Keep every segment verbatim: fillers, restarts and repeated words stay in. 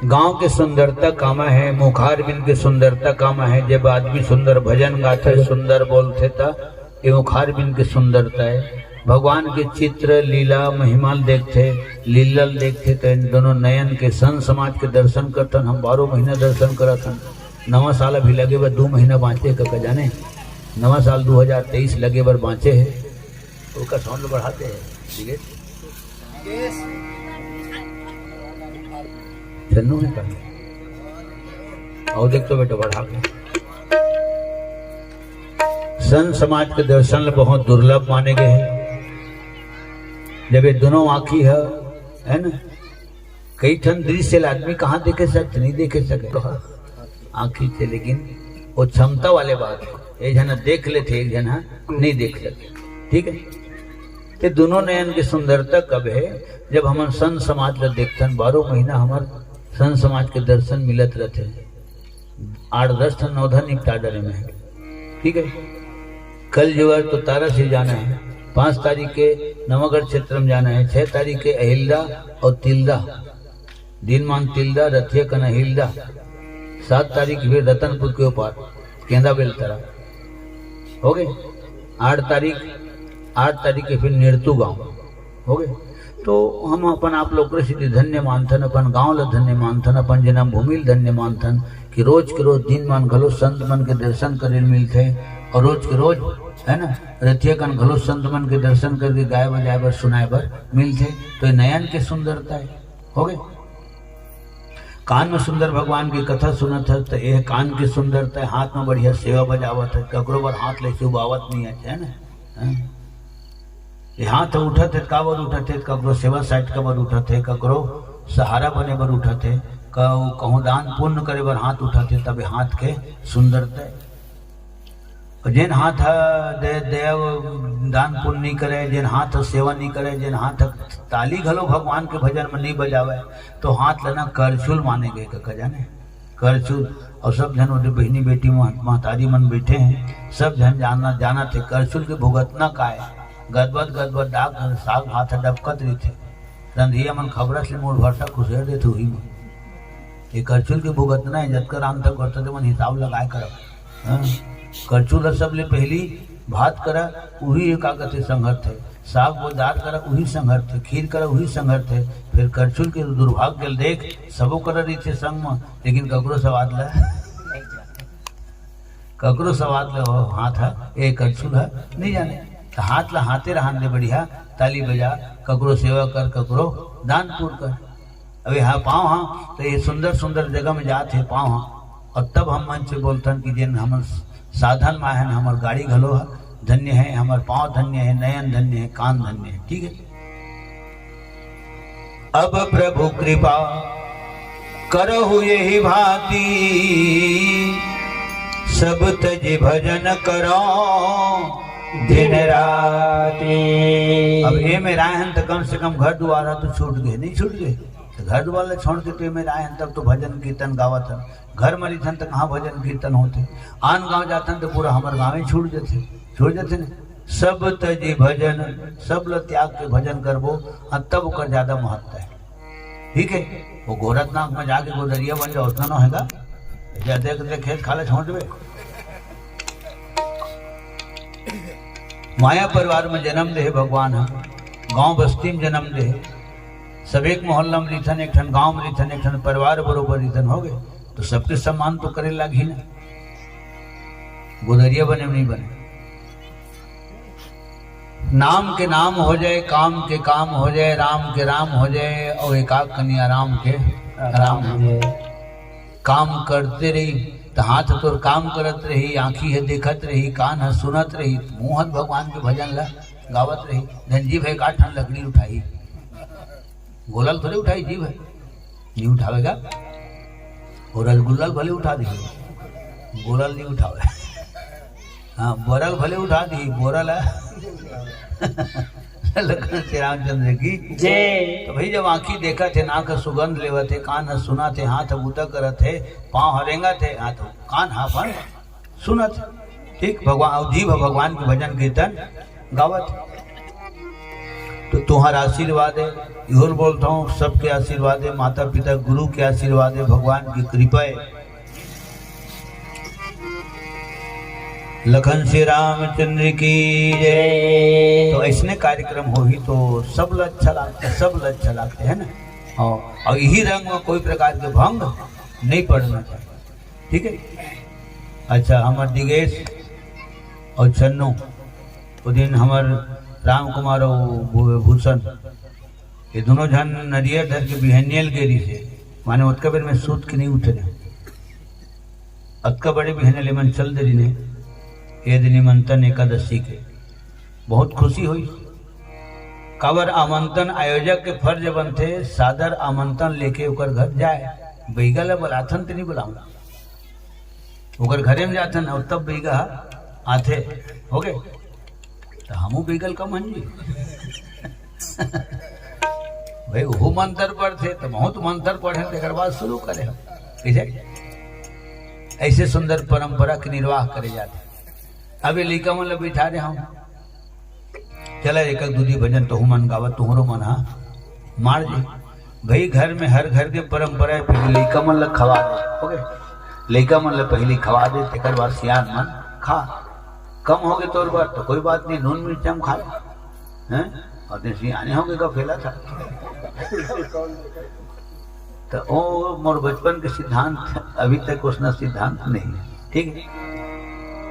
गांव के सुंदरता कामा है, मुखारबिंद के सुंदरता कामा है। जब आदमी सुंदर भजन गाथे, सुंदर बोलथे, त ये मुखारबिंद के सुंदरता है। भगवान के चित्र, लीला, महिमा ल देखथे, लीला ल देखथे, त इन दोनों नयन के, संत समाज के दर्शन करथन। हम बारह महीना दर्शन करत हन। नवा साल अभी लगे बर दू महीना बांचे हे कका जाने, नवा साल दू हजार तेईस लगे बर बांचे हे। ओकर साउंड बढ़ाते हैं, ठीक है? चन्नू है का? आओ देख तो बेटा, बढ़ा के। संत समाज के दर्शन ल बहुत दुर्लभ माने गए हैं। जब ये दोनों आँखी है, है ना, कई ठन दृश्य ल आदमी कहाँ देखे सकथे, नहीं देखे सके आँखी से, लेकिन वो क्षमता वाले बात है। एक झन देख लेथे, एक झन नहीं देख सके। ठीक है, ते दोनों नयन के सुंदरता कब है? जब हमन संत समाज ल देखथन, बारह महीना हमर संत समाज के दर्शन मिलत रहथे। आठ दस ठन नौ धन निपटा डरे में है। ठीक है, कल जुगाड़ तो तारा से जाना है। पाँच तारीख के नवागढ़ क्षेत्र में जाना है, छह तारीख के अहिल्दा और तिल्दा, दिन मान तिल्दा, रथिया कन अहिल्दा, सात तारीख फिर रतनपुर के ऊपर केंदा बेलतरा हो गए। आठ तारीख, आठ तारीख के फिर निरतू गांव हो गए। तो हम अपन आप लोग के सीधे धन्य मानथन, अपन गांव ल धन्य मानथन, अपन जन्मभूमि ल धन्य मानथन कि रोज के रोज दिन मान घलो संत मन के दर्शन करे ल मिलथे और रोज के रोज, है ना, रथिया कन घलो संत मन के दर्शन करके गाय बजाए बर, सुनाए बर मिलथे। तो ये नयन के सुंदरता है, हो गए। कान में सुंदर भगवान की कथा सुनत है, तो ये कान की सुंदरता है। हाथ में बढ़िया सेवा बजावत है, ककरो बर हाथ ले उबावत नहीं है, है ना? हाँ। ये हाथ उठत हे, काबर उठत हे? ककरो सेवा साइट काबर उठत हे, ककरो सहारा बने बर उठत हे, कहूँ दान पुण्य करे बर हाथ उठत हे, तब ये हाथ के सुंदरता है। और जेन हाथ ह दे, दया, दान पुण्य नहीं करे, जेन हाथ ह सेवा नहीं करे, जेन हाथ ह ताली घलो भगवान के भजन में नहीं बजावे, तो हाथ लेना करछुल माने गए, कका जाने। करछुल। और सब झन ओदे बहिनी बेटी मह-, महतारी मन बैठे हैं, सब झन जानना, जानत हे करछुल के भुगतना का है। गदबद गदबद डाक घर साग भात ह डबकत रहिथे। रंधिया मन खबरस ले मुड़ भरसा खुसेर देथे उही मन। ये करछुल के भुगतना है, जतका रांधथव करथव ते मन हिसाब लगाए करव। हाँ, करछुल ह सबले पहली भात करा, उही का कथे संघर्थ है। साग बोदार करा, उही संघर्थ है। खीर करा, उही संघर्थ है। फिर करछुल के दुर्भाग्य ल देख, सबो करा रहिथे संग म, लेकिन ककरो सवाद ल, ककरो सवाद ल हो हाथ ह, ए करछुल ह, नहीं जाने। त हाथ ल हाथे रहन दे बढ़िया, ताली बजा, ककरो सेवा कर, ककरो दान पुण्य कर। अब यहाँ पाँव हाँ, तो ये सुंदर सुंदर जगह में जात हे पाँव हाँ, और तब हम मन से बोलथन कि जेन हमन साधन में आए हन, हमर गाड़ी घलो ह धन्य है, हमर पाँव धन्य है, नयन धन्य है, कान धन्य है। ठीक है, अब प्रभु कृपा करहु यही भांति, सब तजि भजन करौ दिन राति। अब ए मेर आए हन त कम से कम घर दुवार ह तो छूट गए, नहीं छूट गए? तो घर दुवार ल छोड़ के तो ए मेर आए हन, तब तो भजन कीर्तन गावत हन। घर म रहिथन त कहाँ भजन कीर्तन होथे? आन गांव जाथन त पूरा हमर गांव ही छूट जथे, छूट जथे न। सब तजि भजन, सब ल त्याग के भजन करबो, हाँ, तब ओकर ज्यादा महत्ता है। ठीक है, वो गोरखनाथ में जाके गोदरिया बन जाओ, उतना ना होगा। या देख देख खेत खाले छोड़ देवे। माया परिवार में जन्म दे हे भगवान ह, गांव बस्ती में जन्म दे हे। सब एक मोहल्ला में रहिथन, एक ठन गांव में रहिथन, एक ठन परिवार बरोबर रहिथन, हो गए, तो सबके सम्मान तो करे लागही ना। गोदरिया बने नहीं बने, नाम के नाम हो जाए, काम के काम हो जाए, राम के राम हो जाए, और एकाक कनिया राम के राम हो जाए। काम करते रही त हाथ तोर काम करत रही, आँखी हे देखत रही, कान ह सुनत रही, मुँह ह भगवान के भजन ला गावत रही। धन जीभ हे का ठन लकड़ी उठाही, गोला ल थोड़े उठाही जीभ ह, नहीं उठावेगा। वो रसगुल्ला ल भले उठा दीही, गोला ल नहीं उठावे। हाँ, बोरा ल भले उठा दीही, बोरा ला लखन श्री रामचंद्र की जय। तो भाई, जब आँखी देखत हे, नाक ह सुगंध लेवत हे, कान ह सुनत हे, हाथ ह बूता करत हे, पाँव ह रेंगत हे, हाथ ह, कान ह अपन सुनत हे। ठीक, भगवान, अउ जीभ ह भगवान के भजन कीर्तन गावत हे। तो तुम्हारा आशीर्वाद है, इहोर बोलता हूँ, सबके आशीर्वाद है, माता पिता गुरु के आशीर्वाद है, भगवान की कृपा है। लखन श्री रामचंद्र की जय। तो ऐसने कार्यक्रम होही तो सब ला अच्छा लागथे, सब ला अच्छा लागथे, है ना? हाँ, और यही रंग में कोई प्रकार के भंग नहीं पड़ना चाहिए, ठीक है? अच्छा, हमर दिगेश और छन्नू, वो दिन हमर राम कुमार और भू-, भूषण, ये दोनों झन नरियर धर के बिहनियल गे रहिसे, माने ओतका बेर में सूत के नहीं उठे रहे। अतका बड़े बिहनियल एमन चल दे रहिने, ये दिन निमंत्रण एकादशी के। बहुत खुशी होइस। काबर आमंत्रण आयोजक के फर्ज बनथे, सादर आमंत्रण लेके ओकर घर जाए। बइगा ला बुलाथन ते नहीं बुलाऊं, ओकर घरे में जाथन और तब बइगा आथे। हो गे, तो हमू बइगा ल कम हन जी। भाई, वो मंत्र पढ़थे तो बहुत मंत्र पढ़े, तेकर बाद शुरू करे हम। कैसे? ऐसे सुंदर परंपरा के निर्वाह करे जाथे। अब ये लइका मन ला बिठा रहे हम, चला एक एक दूधी भजन तहू मन गावा, तुहरो मन हा मार जी। भाई, घर में हर घर के परंपरा है, पहले लइका मन ला खवा दे, ओके? लइका मन ला पहले खवा दे, तेकर बाद सियान मन खा। कम हो गए तोर बर तो कोई बात नहीं, नून मिर्चा में खा ले, हैं? और जैसे आने होंगे का फैला था। तो ओ मोर बचपन के सिद्धांत, अभी तक उसना सिद्धांत नहीं है, ठीक है?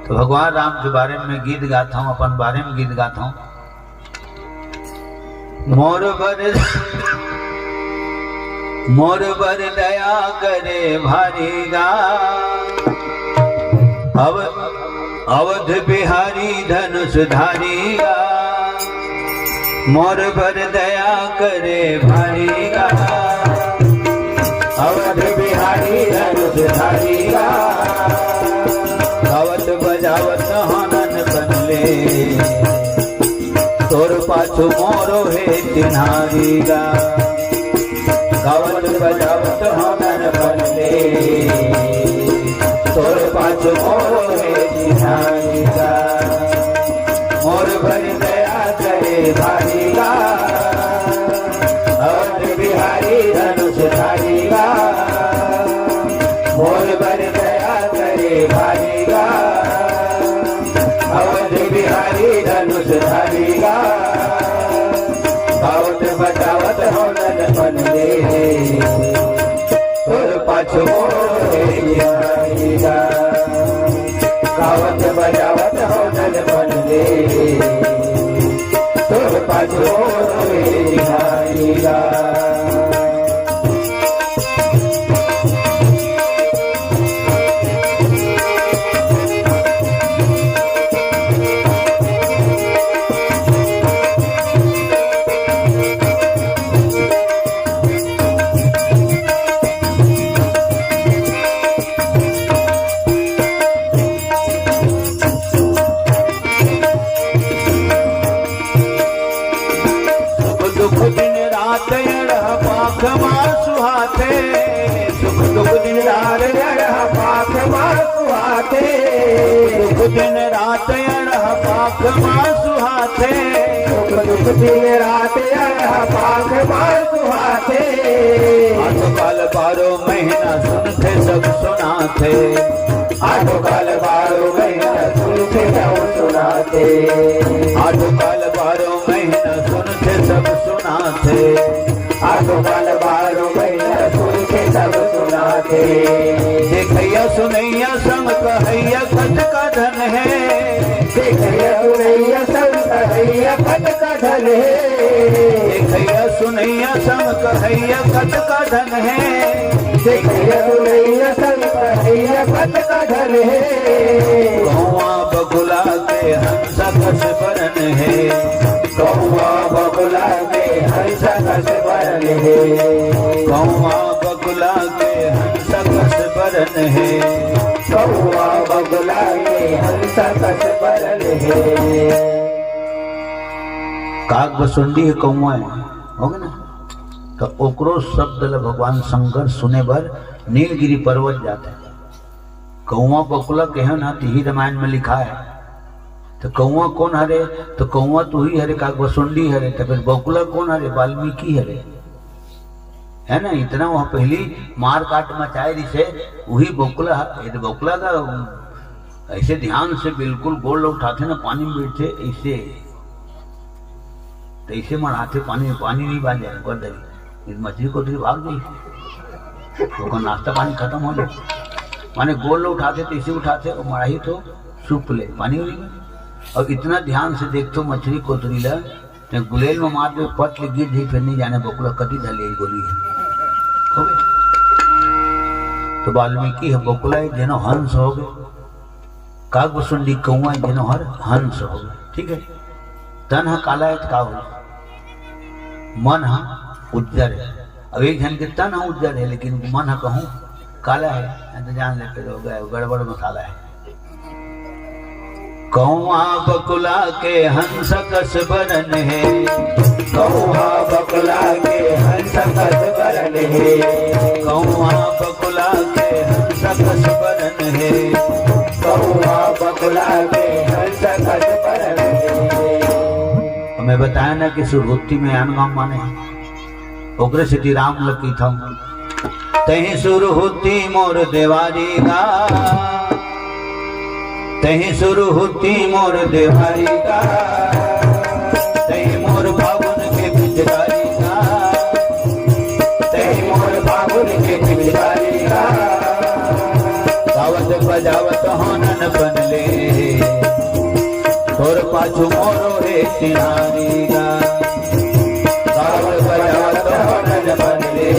तो भगवान राम के बारे में गीत गाता हूँ, अपन बारे में गीत गाता हूँ। मोर बर, मोर बर दया करे भारी गा, अव-, अवध बिहारी धनुष धारी गा। मोर बर दया करे भारी गा, अवध बिहारी धनुष धारी गा। गावत बजावत हनन बनले, तोर पाछू मोरो हे चिन्हारी गा। गावत बजावत हनन बनले, तोर पाछू मोरो हे चिन्हारी गा। मोर बर दया करे भारी गा, अवध बिहारी धनुष धारी गा। मोर बर दया करे भारी गा, अवध बिहारी धनुष धारी गा। गावत बजावत हनन बनले, तोर पाछू मोर हे चिन्हारी गा। गावत बजावत हनन बनले, तोर पाछू मोर हे चिन्हारी गा। सुख दुख दिन रात अड़ह पाख मा सुहाथे। सुख दुख दिन रात अड़ह पाख मा सुहाथे। सुख दिन रात अड़ह पाख मा सुहाथे। सुख दुख दिन रात अड़ह पाख मा सुहाथे। आठ काल बारो महीना सुनथे सब सुनाथे। आठ काल बारो महीना सुनथे सब सुनाथे। आठ काल बारो महीना सुनथे सब सुनाथे। आठ काल बारो महीना सुनथे सब सुनाथे। देखइया सुनइया संग कहइया कतका धन हे। देखइया सुनइया संग कहइया कतका धन हे। देखइया सुनइया संग कहइया कतका धन हे। देखइया सुनइया संग कहइया कतका धन हे। कौआ बगुला के हंसा कस बरन हे। कौआ बगुला के हंसा कस बरन हे। कौआ बगुला के हंसा कस बरन हे। कौआ बगुला के हंसा कस बरन हे। काग बसुंडी हे, कौआ हे, हो गे ना? तो ओकरो शब्द ल भगवान शंकर सुने बर नीलगिरी पर्वत जाथे। कौआ बगुला कहे ना, तिही रामायण में लिखा है। तो कौआ कौन हरे? तो कौआ तो ही हरे, कागबसुंडी हरे। तो फिर बकुला कौन हरे? वाल्मीकि हरे, है ना? इतना वह पहली मार काट मचाए रिसे, वही बकुला ह-, ये तो बकुला का ऐसे ध्यान से बिल्कुल गोड़ ल उठाथे ना, पानी में बैठे ऐसे, तो ऐसे मढ़ाथे, पानी, पानी नहीं बाजे, गोड़ धरी, ये मछली कोतरी भाग गई, तो ओकर नाश्ता पानी खत्म हो जाए। माने गोड़ ल उठाथे तो ऐसे उठाथे और मढ़ाही तो सूप ले, पानी नहीं बाजे। और इतना ध्यान से देखथो मछली कोतरी ला, ते गुलेल में मार दे, पट ले गिर जाई, फिर नहीं जाने बकुला कति धर ले गोली है। हो गए। तो वाल्मीकि ह बकुला है, जेनो हंस हो गए। कागबसुंडी कौआ है, जेनो हर हंस हो गए। ठीक है, तन ह काला है तो का हो? मन ह उज्जर है। अब एक झन के तन ह उज्जर है, लेकिन मन ह कहूँ काला है, तो जान ले, फिर हो गया, गड़बड़ मसाला है। कौआ बकुला के हंस कस बरन हे। कौआ बकुला के हंस कस बरन हे। कौआ बकुला के हंस कस बरन हे। कौआ बकुला के हंस कस बरन हे। मैं बताया ना कि सुरहुत्ती में आन गांव माने हैं। ओकरे सेती राम लकी था। तही सुरहुती मोर देवारी गा, तही सुरहुती मोर देवारी गा, तही मोर फागुन के पिचकारी गा, तही मोर फागुन के पिचकारी गा। गावत बजावत होनन बनले, तोर पाछू मोरो हे चिन्हारी गा। गावत बजावत होनन बनले,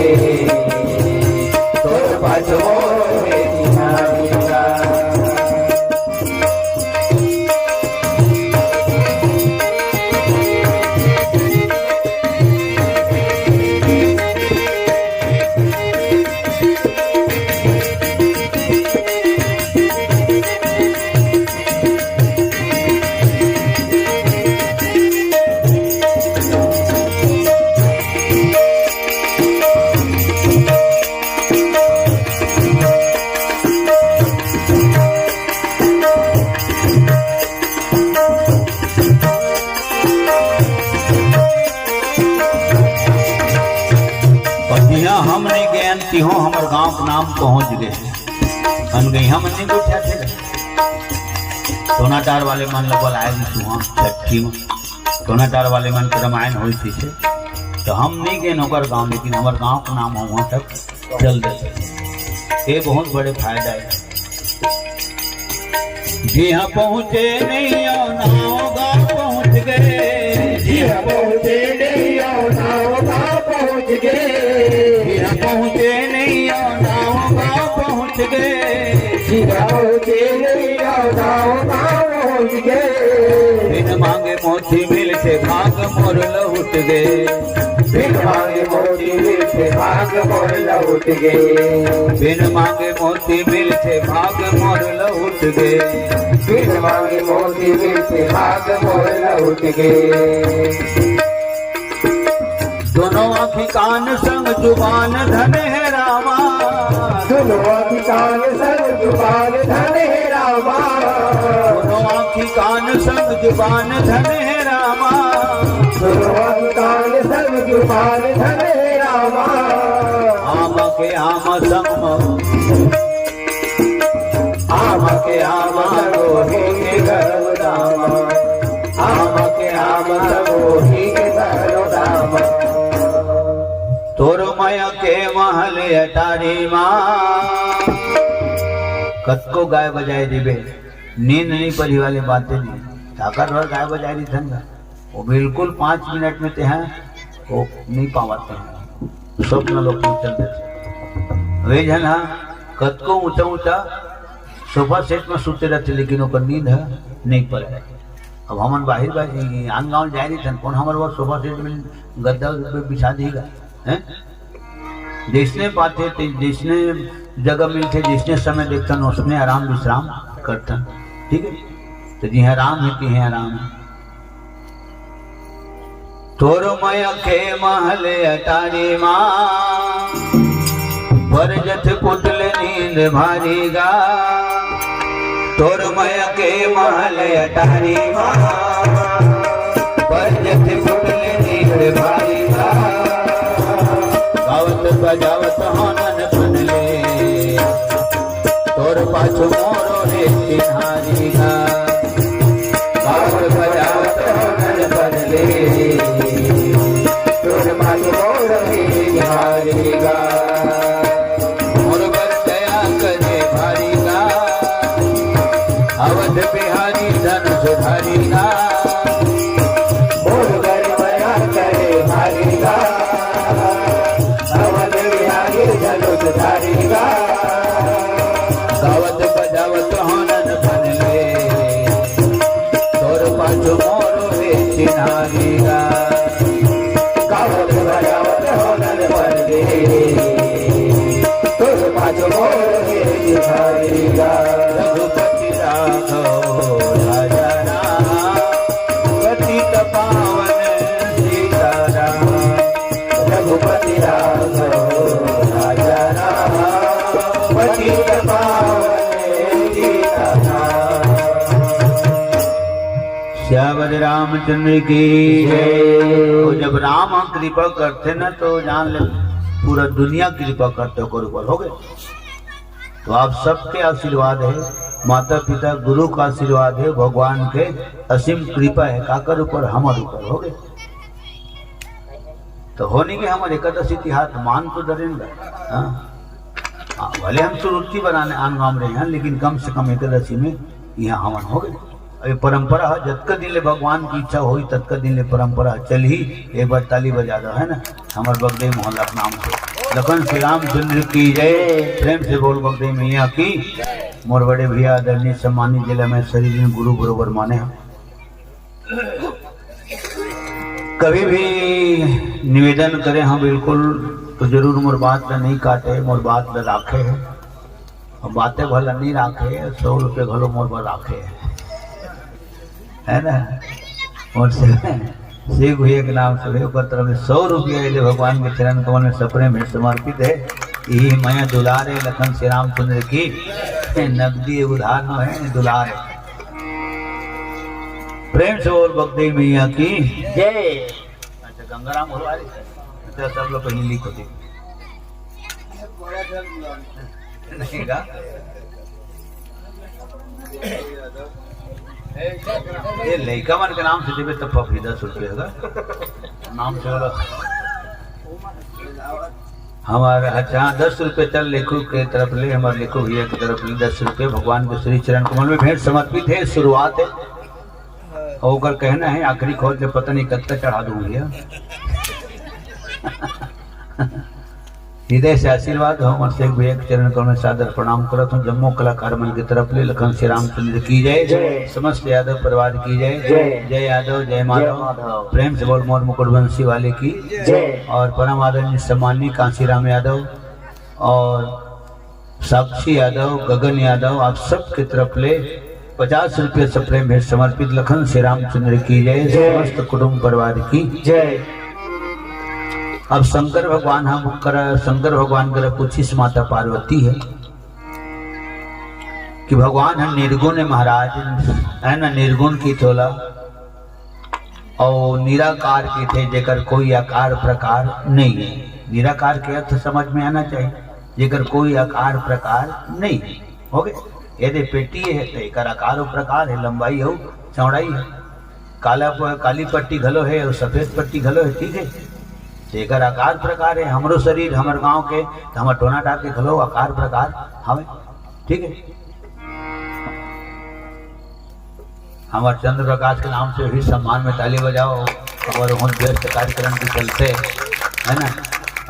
तोर पाछू मोरो हे चिन्हारी गा। और जिहाँ हम नहीं गए, तिहों हमर गांव के नाम पहुंच गए। अनगइहा मन नहीं बैठा थे। टोनाटार वाले मन ल बलाए दी सुहा छठी में। टोनाटार वाले मन के रामायण होई थी से। तो हम नहीं गए ओकर गांव, लेकिन हमर गांव के नाम वहां तक चल दे। ये बहुत बड़े फायदा है। जिहाँ पहुँचे नहीं आओ नाव गाँव पहुँच गए। जिहाँ पहुँचे नहीं आओ नाव गाँव पहुँच गए। जिहाँ पहुँचे नहीं आओ नाव गाँव पहुँच गए। जिहाँ पहुँचे नहीं आओ नाव गाँव पहुँच गए। बिन मांगे मोती मिलथे भाग मोर लहुट गे। बिन मांगे मोती मिलथे भाग मोर लहुट गे। बिन मांगे मोती मिलथे भाग मोर लहुट गे। बिन मांगे मोती मिलथे भाग मोर लहुट गे। दोनों आँखी कान संग जुबान धन हे रामा। दोनों आँखी कान संग जुबान धन हे रामा। दोनों आँखी कान संग जुबान धन हे रामा। दोनों आँखी कान संग जुबान धन हे रामा। आम के आम संग आम के आम संग होही के धर्म रामा। आम के आम संग होही के धर्म रामा। तोर मया के महल अटारी मा। कतको गाय बजाए दिबे, नींद नहीं परी वाले बातें नहीं। ताकत भर गाय बजाए दी धन का। वो बिल्कुल पाँच मिनट में ते हैं, वो नहीं पावत हैं। स्वप्न लोक में चल देते। वे झन हा कतको ऊंचा ऊंचा सोफा सेट में सुते रहते, लेकिन ओकर नींद है नहीं पड़े। अब हमन बाहिर बाहिर आन गाँव जाए नहीं थन, कौन हमर वो सोफा सेट में गद्दा बिछा देगा, हैं? जैसने पाथे ते, जैसने जगह मिलथे, जैसने समय देखथन, उसने आराम विश्राम करथन। ठीक है, तो जिहाँ आराम है, तिहाँ आराम है। तोर मया के महल अटारी मा, बरजत पुतल नींद भारी गा। तोर मया के महल अटारी मा, बरजथे फुटले नीर भारी मा। गावत बजावत होनन बनले, तोर पाछू मोरो रे चिन्हारी गा। गावत बजावत होनन बनले, तोर पाछू मोरो रे चिन्हारी गा। मोर बर दया करे भारी गा, अवध बिहारी धनुष धारी गा। मोर बर दया करे भारी गा, अवध बिहारी धनुष धारी गा। गावत बजावत होनन बनले, तोर पाछू मोरो रे चिन्हारी गा। गावत बजावत होनन बनले, तोर पाछू मोरो रे चिन्हारी गा। रघुपति राघव राजा राम, पतित पावन सीताराम। रघुपति राघव राजा राम, पतित पावन सीताराम। सियावर रामचंद्र की जय। तो जब राम कृपा करथे ना, तो जान ले, पूरा दुनिया कृपा करथे ओकर ऊपर। हो गए। तो आप सबके आशीर्वाद है, माता पिता गुरु का आशीर्वाद है, भगवान के असीम कृपा है, काकर ऊपर? हमर ऊपर। हो गए। तो होनी के हमर एकादशी तिहार मान तो डरेन गा। हाँ? हाँ, भले हम सुरुचि बनाने आन गांव रहे हैं, लेकिन कम से कम एकादशी में यहाँ हवन हो गए। अब ये परंपरा है, जतका दिन ले भगवान की इच्छा होई, ततका दिन ले परंपरा चलही। एक बार ताली बजा दो, है ना, हमर बगदई मोहल्ला के नाम से। लखन श्री रामचंद्र की जय। प्रेम से बोल बगदई मैया की। मोर बड़े भैया आदरणीय सम्मानित जिला में शरीर में गुरु बरोबर माने हैं। कभी भी निवेदन करे हाँ बिल्कुल, तो जरूर मोर बात ला नहीं काटे, मोर बात ला राखे है। और बातें भला नहीं राखे, सौ रुपये घलो मोर बर राखे है, है ना? और से, से भी एक नाम से ओकर तरफ से सौ रुपया यदि भगवान के चरण कमल में सपने में समर्पित है। यही मया दुलार है लखन श्री रामचंद्र की, नकदी उधार न है, दुलार है। प्रेम से बोल बगदई मैया की जय। अच्छा, गंगाराम हो रहा है? अच्छा, सब लोग कहीं लिखो थे। नहीं का? ये लइका मन के नाम से देबे तब फफी दस रुपये होगा। नाम से बोला। हमारे, अच्छा, दस रुपये चल लेखू के तरफ ले, हमारे लेखू भैया की तरफ ले दस रुपये भगवान के श्री चरण कमल में भेंट समर्पित है, शुरुआत है। और ओकर कहना है, आखिरी खोज के पता नहीं कब तक चढ़ा दूं भैया। हृदय से आशीर्वाद हो, हमर शेख भैया के चरण कमल में सादर प्रणाम करत हूँ। जम्मो कलाकार मन की तरफ ले लखन श्री रामचंद्र की जय, जय। समस्त यादव परिवार की जय, जय। जय यादव, जय माधव। जय माधव। प्रेम से बोल मोर मुकुट बंसी वाले की जय। और परम आदरणीय सम्माननीय कांशीराम यादव और साक्षी यादव, गगन यादव, आप सबके तरफ ले पचास रुपये सप्रेम भेंट समर्पित। लखन श्री रामचंद्र की जय, जय। समस्त कुटुंब परिवार की जय। अब शंकर भगवान हम करा, शंकर भगवान करा पूछिस माता पार्वती है कि भगवान हम निर्गुण है महाराज, है ना, निर्गुण की थोला और निराकार की थे, जेकर कोई आकार प्रकार नहीं है। निराकार के अर्थ समझ में आना चाहिए, जेकर कोई आकार प्रकार नहीं है। हो गए? यदि पेटी है तो एकर आकार और प्रकार है, लंबाई हो, चौड़ाई है, काला प-, काली पट्टी घलो है और सफेद पट्टी घलो है, ठीक है? तो एकर आकार प्रकार है। हमरो शरीर, हमर गांव के, तो हमर टोना टाके घलो आकार प्रकार हवे, ठीक है? हमारे चंद्र प्रकाश के नाम से भी सम्मान में ताली बजाओ। और हम व्यस्त कार्यक्रम के चलते, है ना,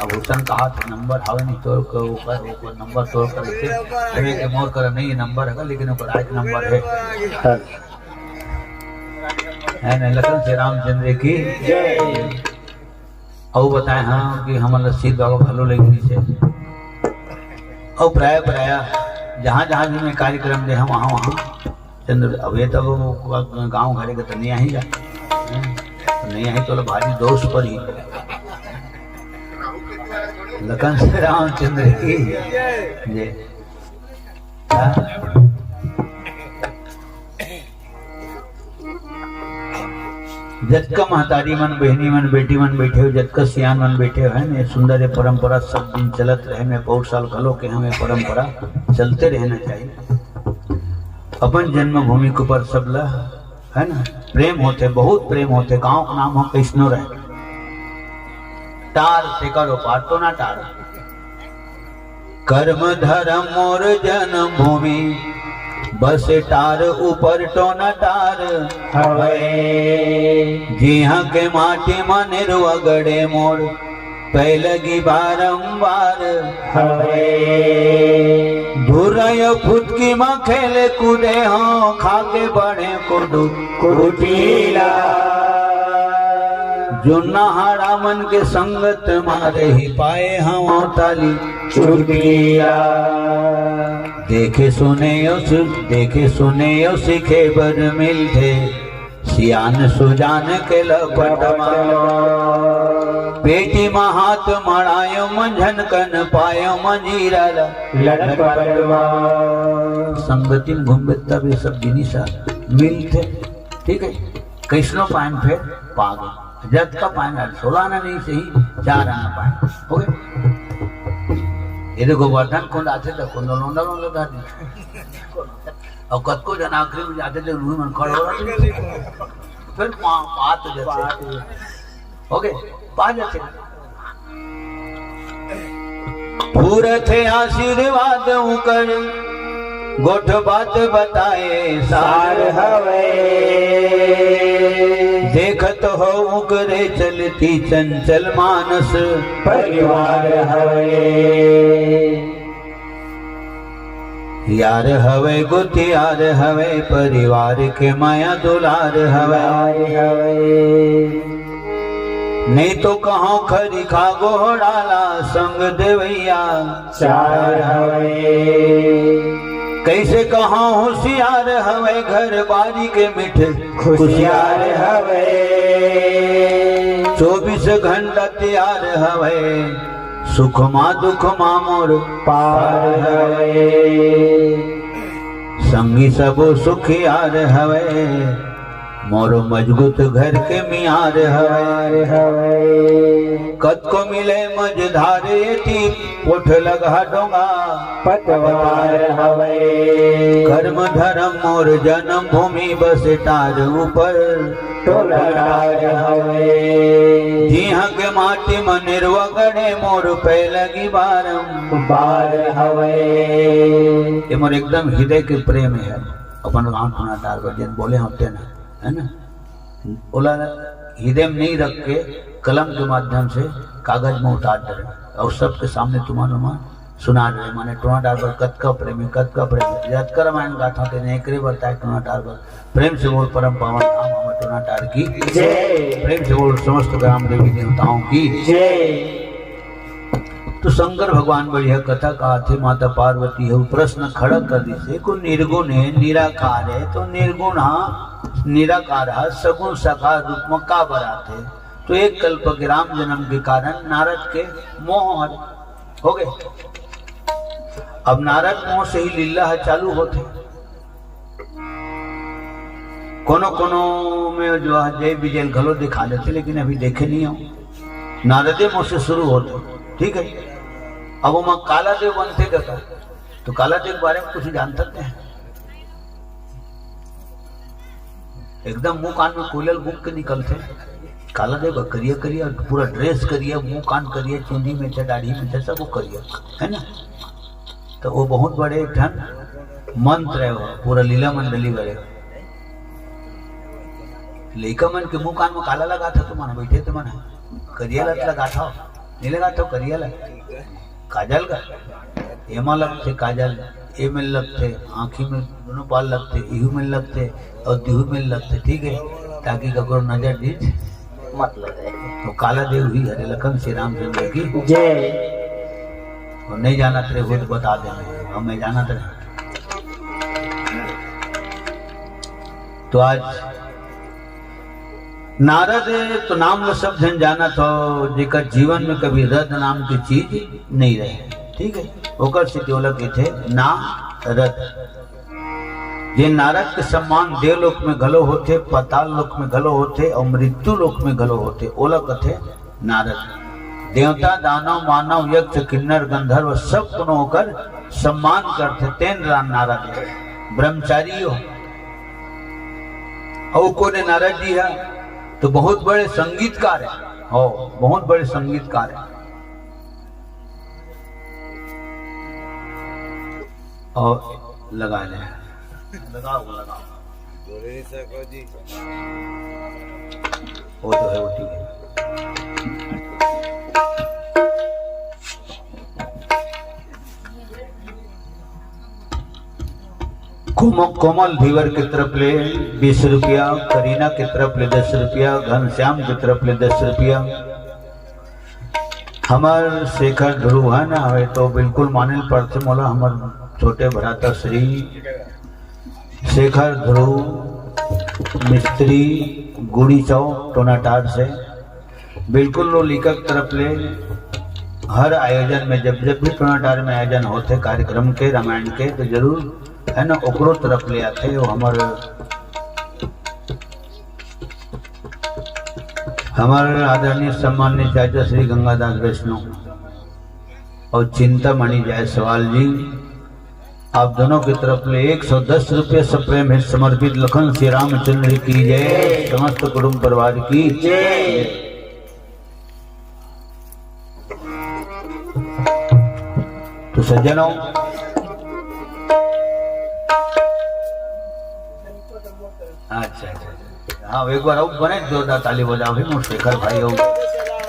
अब हुसन कहा था नंबर हवे नहीं तोर को, ऊपर ऊपर नंबर तोर कर के, हमें के मोर कर नहीं नंबर है, लेकिन ऊपर आज नंबर है। है ना, लखन श्री रामचंद्र की जय। अउ बताए हाँ कि हमन ल सीध बाबा घलो ले गिस हे। अउ प्राय प्राय जहाँ जहाँ भी मैं कार्यक्रम दे हँव, वहाँ वहाँ चंद्र, अब ये तो गाँव घरे के तो नहीं आही गा, नहीं आही तो भारी दोष परी। लखन श्री रामचंद्र की जय। हाँ? जतका महतारी मन, बहिनी मन, बेटी मन बैठे हो, जतका सियान मन बैठे हो, है ना, ये सुंदर ये परंपरा सब दिन चलत रहे। मैं पौर साल घलो के हम ये परंपरा चलते रहना चाहिए। अपन जन्मभूमि के ऊपर सब ला, है ना, प्रेम होथे, बहुत प्रेम होथे। गांव के नाम हो कइसनो रहे, टार तेकर ओपार टोना टार। कर्म धर्म मोर जन्मभूमि, बस टार ऊपर टोना टार हवय। जिहां के माटी म निरवा गड़े मोर पैलगी बारंबार हवय। धुरय फुटकी म खेले कूदे हंव, खाके बड़े कुडू कुटीला। जुन्ना हाड़ा मन के संगत मारे ही पाए हंव ताली चुटकिया। देखे सुने अउ सि-, देखे सुने अउ सीखे बर मिलथे सियान सुजान के लपट म। पेटी म हाथ मड़ायो मंझन कन पायो मंजीरा ल लटपट म। संगति म घूमबे तब ये सब जिनिस ह मिलथे। ठीक है, कइसनो पाएन फेर पागे। जतका पाएन, आज सोलह आना नहीं सही, चार आना पाएन। हो गए? ये देखो, बर्तन कोन आथे त कोन लोंडा लोंडा धर दी। अउ कतको जन आखिरी में जाथे त उही मन खड़े हो रहे। फिर पा-, पात जैसे। हो गए? पा जैसे। पूरत हे आशीर्वाद उकर, गोठ बात बताए सार हवे। देखत हो उकरे चलती चंचल मानस परिवार हवे। यार हवे, गुतियार हवे, परिवार के मया दुलार हवे। दुलार हवे। नहीं तो कहाँ खरी खा गोहड़ाला संग देवैया चार हवे। कैसे कहाँ होशियार हवे, घर बारी के मिठ खुशियार हवे। चौबीस घंटा तैयार हवे, सुख मा दुख मा मोर पार हवे। संगी सबो सुखियार हवे, मोर मजबूत घर के मियार हवे। हवे। कतको मिले मझधार एती, पोठ लगा डोंगा पतवार हवे। कर्म धर्म मोर जन्मभूमि बस टार ऊपर टोला टार हवे। जिहां के माटी म निरवा गड़े मोर पैलगी बारंबार हवे। ये मोर एकदम हृदय के प्रेम हे, अपन गांव टोना टार बर जेन बोले होते ना, है ना, ओला हृदय में नहीं रख के कलम के माध्यम से कागज में उतार डरे अउ सबके सामने तुमन मन सुना डरे, माने टोना टार बर कतका प्रेम हे, कतका प्रेम हे। जतका रामायण गाथा तेने एकरे बर ताय टोना टार बर। प्रेम से बोल परम पावन धाम हमर टोना टार की जय। प्रेम से बोल समस्त ग्राम देवी देवताओं की जय। तो शंकर भगवान बढ़िया कथा कहाथे, माता पार्वती हे, वो प्रश्न खड़ा कर दिस, एको निर्गुण हे, निराकार हे, तो निर्गुण हा, निराकार हा सगुण साकार रूप में काबर आथे? तो एक कल्प के राम जन्म के कारण नारद के मोह हरे। हो गए। अब नारद मोह से ही लीला ह चालू होथे। कोनो कोनो में जो है जय विजय घलो दिखा देथे, लेकिन अभी देखे नहीं हो। नारदे मोह से शुरू होथे, ठीक है। अब ओमा काला देव बनथे कका, तो काला देव के बारे में कुछ जानथस ते? एकदम मुंह कान में कोयला ल बूंक के निकलथे। काला देव करिया करिया, पूरा ड्रेस करिया, मुंह कान करिया, चुंदी में छे, दाढ़ी में छे, सब वो करिया, है ना? तो वो बहुत बड़े एक ठन मंत्र हे, वो पूरा लीला मंडली बरे। लइका मन के मुंह कान में काला लगाथा, तो मन बैठे तो मन करिया लत लगाथा, नहीं लगाथा करिया लत। काजल का एमा लगथे काजल, एमे लगथे, आँखी में दोनों पार लगथे, इहू में लगथे अउ दिहू में लगथे, ठीक है, ताकि ककरो नजर डीठ मत लगे। तो काला देव ही हरे लखन श्री रामचंद्र की जय। अउ नहीं जानत रहे हो तो बता देना, हम मैं जानत रहे। तो आज नारद तो नाम ल सब झन जानत हो, जेकर जीवन में कभी रद नाम की चीज नहीं रहे, ठीक है, ओकर सेती ओला कहिथे नारद। जे नारद के सम्मान देवलोक में घलो होथे, पाताल लोक में घलो होथे अउ मृत्यु लोक में घलो होथे, ओला कथे नारद। देवता, दानव, मानव, यक्ष, किन्नर, गंधर्व सब कोनो ओकर सम्मान करथे, तेन राम नारद हे। ब्रह्मचारी हो। अउ कोने नारद जी हे तो बहुत बड़े संगीतकार हे। हो, बहुत बड़े संगीतकार हे। अउ लगा ले। लगाओ, लगाओ। बोले नहीं सको जी। वो तो है, वो ठीक है। कोम-, कोमल धीवर के तरफ ले बीस रुपया, करीना के तरफ ले दस रुपया, घनश्याम के तरफ ले दस रुपया। हमर शेखर ध्रुव हे ना, हवे तो बिल्कुल माने ल पड़थे मोला, हमर छोटे भ्राता श्री शेखर ध्रुव मिस्त्री गुड़ी चौक टोनाटार से। बिल्कुल लो लिखक तरफ ले हर आयोजन में, जब, जब भी टोनाटार में आयोजन होथे कार्यक्रम के, रामायण के, तो जरूर हे ना ओकरो तरफ ले आथे। वो हमर, हमर आदरणीय सम्मान्य चाचा श्री गंगादास वैष्णव अउ चिंतामणि जायसवाल जी, आप दोनों की तरफ ले एक सौ दस रुपये सप्रेम हे समर्पित। लखन श्री रामचंद्र की जय, समस्त कुटुंब परिवार की जय। तो सज्जनों, अच्छा, अच्छा, अच्छा। हाँ, एक बार अउ बने जोरदार ताली बजाओ भाई, मोर शेखर भाई हो,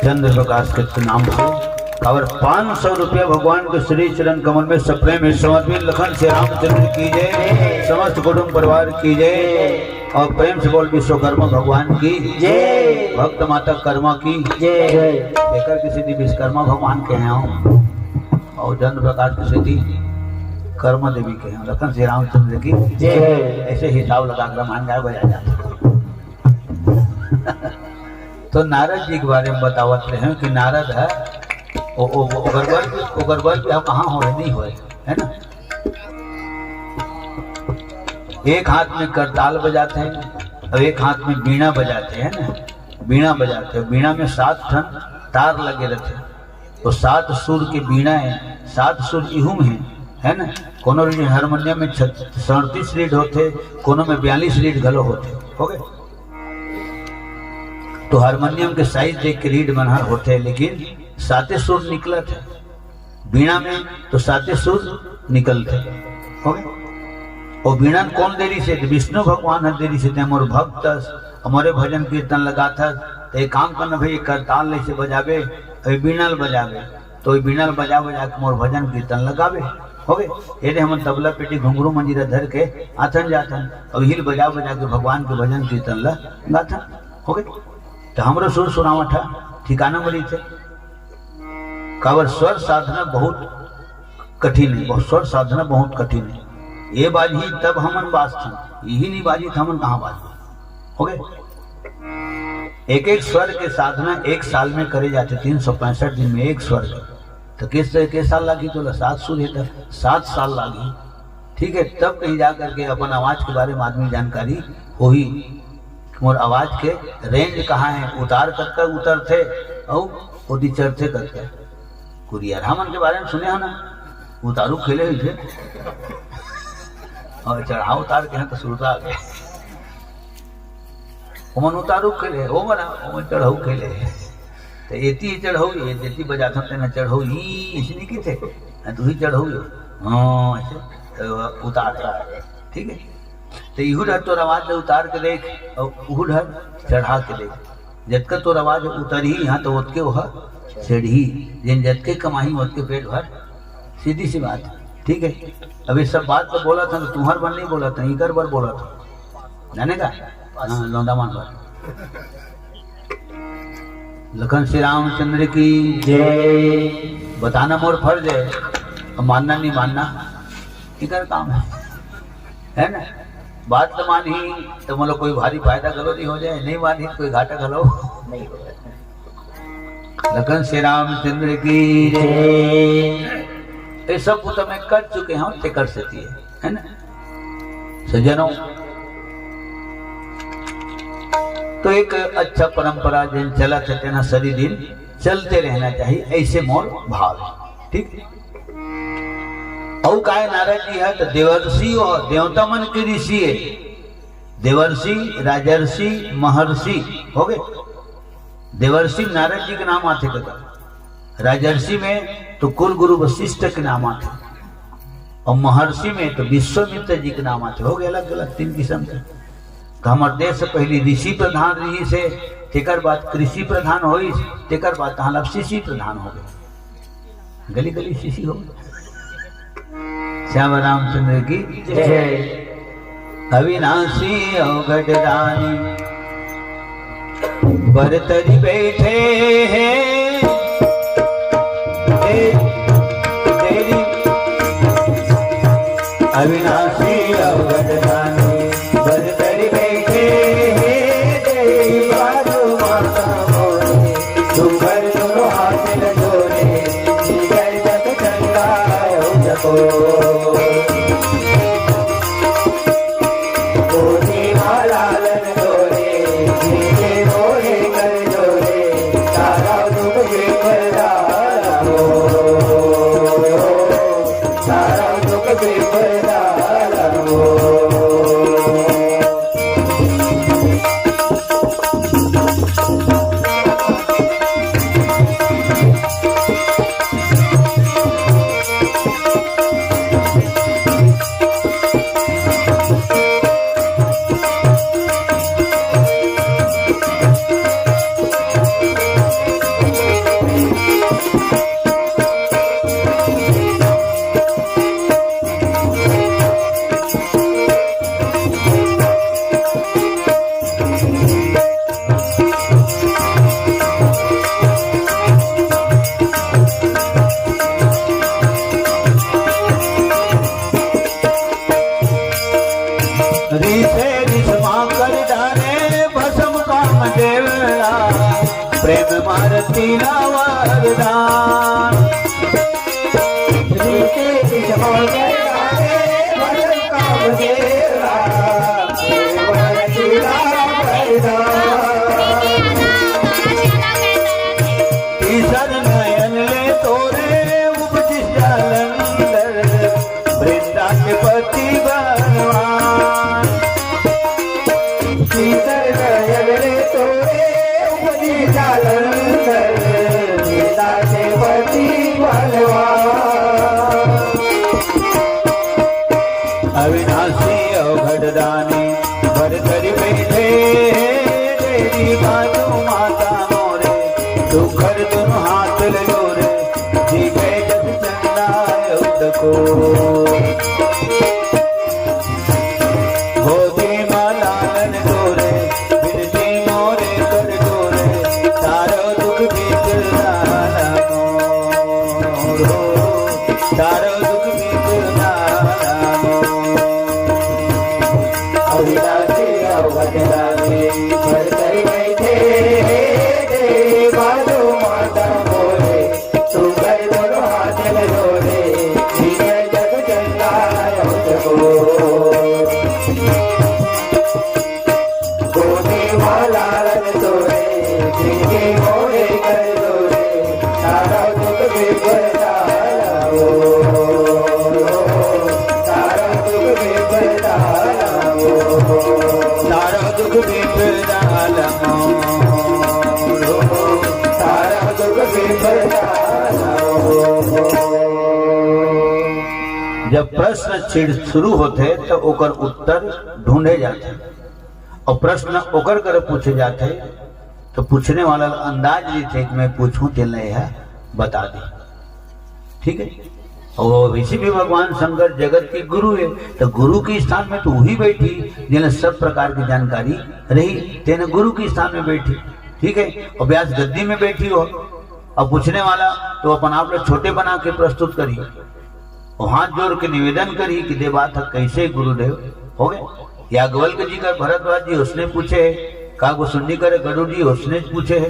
चंद्र प्रकाश के नाम से। अउ पाँच सौ रुपया भगवान के श्री चरण कमल में सप्रेम हे समर्पित। लखन श्री रामचंद्र की जय, समस्त कुटुंब परिवार की जय, अउ प्रेम से बोल विश्वकर्मा भगवान की जय, भक्त माता कर्मा की जय। शेखर के सिद्धि विश्वकर्मा भगवान के हे हो, अउ चंद्र प्रकाश के सिद्धि कर्मा देवी के हे हो, लखन श्री रामचंद्र की जय। ऐसे हिसाब लगा कर मान गाय बजा जाता। तो नारद जी के बारे में बतावत रहे कि नारद हे, ओ, ओ, ओकर बर भी, ओकर बर भी अब कहाँ होय, नहीं होय, हे ना? एक हाथ में करताल बजाथे अउ एक हाथ में बीणा बजाथे, हे ना? बीणा बजाथे, बीणा में सात ठन तार लगे रहिथे। वो सात सुर के बीणा हे, सात सुर इहू में हे, हे ना? कोनो रीड हारमोनियम में छत-, सैंतीस रीड होथे, कोनो में बयालीस रीड घलो होथे, हो गे? तो हारमोनियम के साइज देख के रीड मन हर होथे, लेकिन साते सुर निकलत हे। बीणा में तो साते सुर निकलथे, हो गे? वो बीणा ल कोन दे रिहिसे? तो विष्णु भगवान हर दे रिहिसे, ते मोर भक्त हस, मोरे भजन कीर्तन लगाथस, तो एक काम करना भाई, एक करताल ले से बजाबे, अउ बीणा ल बजाबे। तो ये बीणा ल बजा बजा के मोर भजन कीर्तन लगाबे, हो गे? ये दे हमन तबला पेटी घुंघरू मंजीरा धर के आथन जाथन, अउ इही ल बजा बजा के भगवान के भजन कीर्तन ल गाथन, हो गे? तो हमरो सुर सुरावट ह ठिकाना म रहिथे। काबर स्वर साधना बहुत कठिन हे, बहुत, स्वर साधना बहुत कठिन हे। ये बाजही तब हमन बाजथन, इही नहीं बाजही त हमन कहाँ बाजबो, हो गे? एक एक स्वर के साधना एक साल में करे जाथे, तीन सौ पैंसठ दिन में एक स्वर के। तो किस तरह के साल लागही? तो सात सुर हे, तो सात साल लागही, ठीक है। तब कहीं जा करके अपन आवाज के बारे में आदमी जानकारी होही, मोर आवाज के रेंज कहाँ हे, उतार कतका उतरथे अउ ओती चढ़थे कतका। कुरियर हमन के बारे में सुने हो ना, उतारू खेले हुई थे और चढ़ाव उतार के हैं तो सुरता आ गए। ओमन उतारू खेले, ओ बना, ओमन चढ़ऊ खेले। तो एती चढ़ऊ, ये जेती बजाथन तेना चढ़ऊ, ई इसने की थे, हाँ, तू ही चढ़ऊ। हाँ, ऐसे, तो उतार रहा है, ठीक है। तो इहू डहर तोर आवाज ले उतार के देख, और उहू डहर चढ़ा के देख। जतका तोर आवाज उतरही, यहाँ तो ओतके ओह चढ़ही। जेन जतके कमाही, ओतके पेट भर। सीधी सी बात, ठीक है। अब ये सब बात तो बोला था, तो तुम्हार बर नहीं बोला था, इकर बर बोला था, जाने का? हाँ, लौंडा मान बर। लखन श्री रामचंद्र की जय। बताना मोर फर्ज है, अब मानना नहीं मानना इकर काम है, है ना? बात तो मानही तो मतलब कोई भारी फायदा गलो नहीं हो जाए, नहीं मानही तो कोई घाटा गलो नहीं हो जाए। लखन श्री रामचंद्र की जय। ये सब वो तो मैं कर चुके हूँ, ते कर सकती है, है ना? सज्जनों, तो एक अच्छा परंपरा जेन चलत हे, तेन ह सरी दिन चलते रहना चाहिए, ऐसे मोर भाव हे। ठीक? अउ काय नारद जी हे तो देवर्षि हो, देवता मन के ऋषि हे। देवर्षि, राजर्षि, महर्षि हो गे। देवर्षि नारद जी के नाम आथे कका। राजर्षि में तो कुल गुरु वशिष्ठ के नाम आथे, अउ महर्षि में तो विश्वामित्र जी के नाम आथे। हो गे अलग-अलग तीन किसम के। तो हमर देश पहली ऋषि प्रधान रहिस हे, तेकर बाद कृषि प्रधान होइस, तेकर बाद तहाँ ले शिशि प्रधान हो गे। गली गली शिशि हो गे। श्याम रामचंद्र की जय। अविनाशी अवघट दानी, बरतरी बैठे हैं। ए, तेरी अविनाशी अवघट दानी, बरतरी बैठे हैं। तेरी बाजू माता मोरे, सुंदर दोनों हाथ जोड़े, जीवन जग चंगा हो सको। गोदी माँ लालन तोरे, जीते मोरे कर जोरे, सारा दुख बिफरा हो, सारा दुख बिफरा हो। रिसे रिसमा कर डारे भस्म काम देवला, प्रेम मारती ना वरदान। रिसे रिसमा कर डारे भस्म काम देवला, प्रेम मारती ना वरदान। तीसर नयन ले तोरे उपजिस जालंधर, वृंदा के पति भगवान। तीसर नयन ले तोरे उपजिस जालंधर, वृंदा के पति भगवान। अविनाशी अवघट दानी, बरतरी बैठे हैं, तेरी बाजू माता मोरे, सुघर दोनों हाथ ले जोरे, जी गए जब चंदा उदको। गोदी माँ लालन तोरे, बिनती मोरे कर जोरे, सारो दुख बीत जाना मोरो, सारो दुख बीत जाना मोरो। अविनाशी अवघट दानी, बरतरी बैठे, तेरी बाजू माता मोरे, सुघर दोनों हाथ ले जोरे, जीवन जग चंगा हो सको। गोदी माँ लालन तोरे, जिनके मोरे कर जोरे, सारा दुख बिफरा हो, सारा दुख बिफरा हो, सारा दुख बिफरा हो, सारा दुख बिफरा हो। जब प्रश्न छिड़ शुरू होथे, तो ओकर उत्तर ढूंढे जाथे। अउ प्रश्न ओकर करा पूछे जाथे, तो पूछने वाला ल अंदाज रहिथे कि मैं पूछहूं, तेन ल एहा बता दे। ठीक हे? अउ वइसे भी भगवान शंकर जगत के गुरु हे, तो गुरु के स्थान में तो उही बैठही, जेन ल सब प्रकार के जानकारी रही, तेन गुरु के स्थान में बैठही। ठीक हे? अउ व्यास गद्दी में बैठही हो, अउ पूछने वाला तो अपन आप ल छोटे बना के प्रस्तुत करही। अउ हाथ जोर के निवेदन करही कि दे बात ह कइसे गुरुदेव हो गे। याज्ञवल्क्य जी कर भरद्वाज जी ओसने पूछे हे, काकभुसुंडी कर गरुड़ जी ओसने पूछे हे,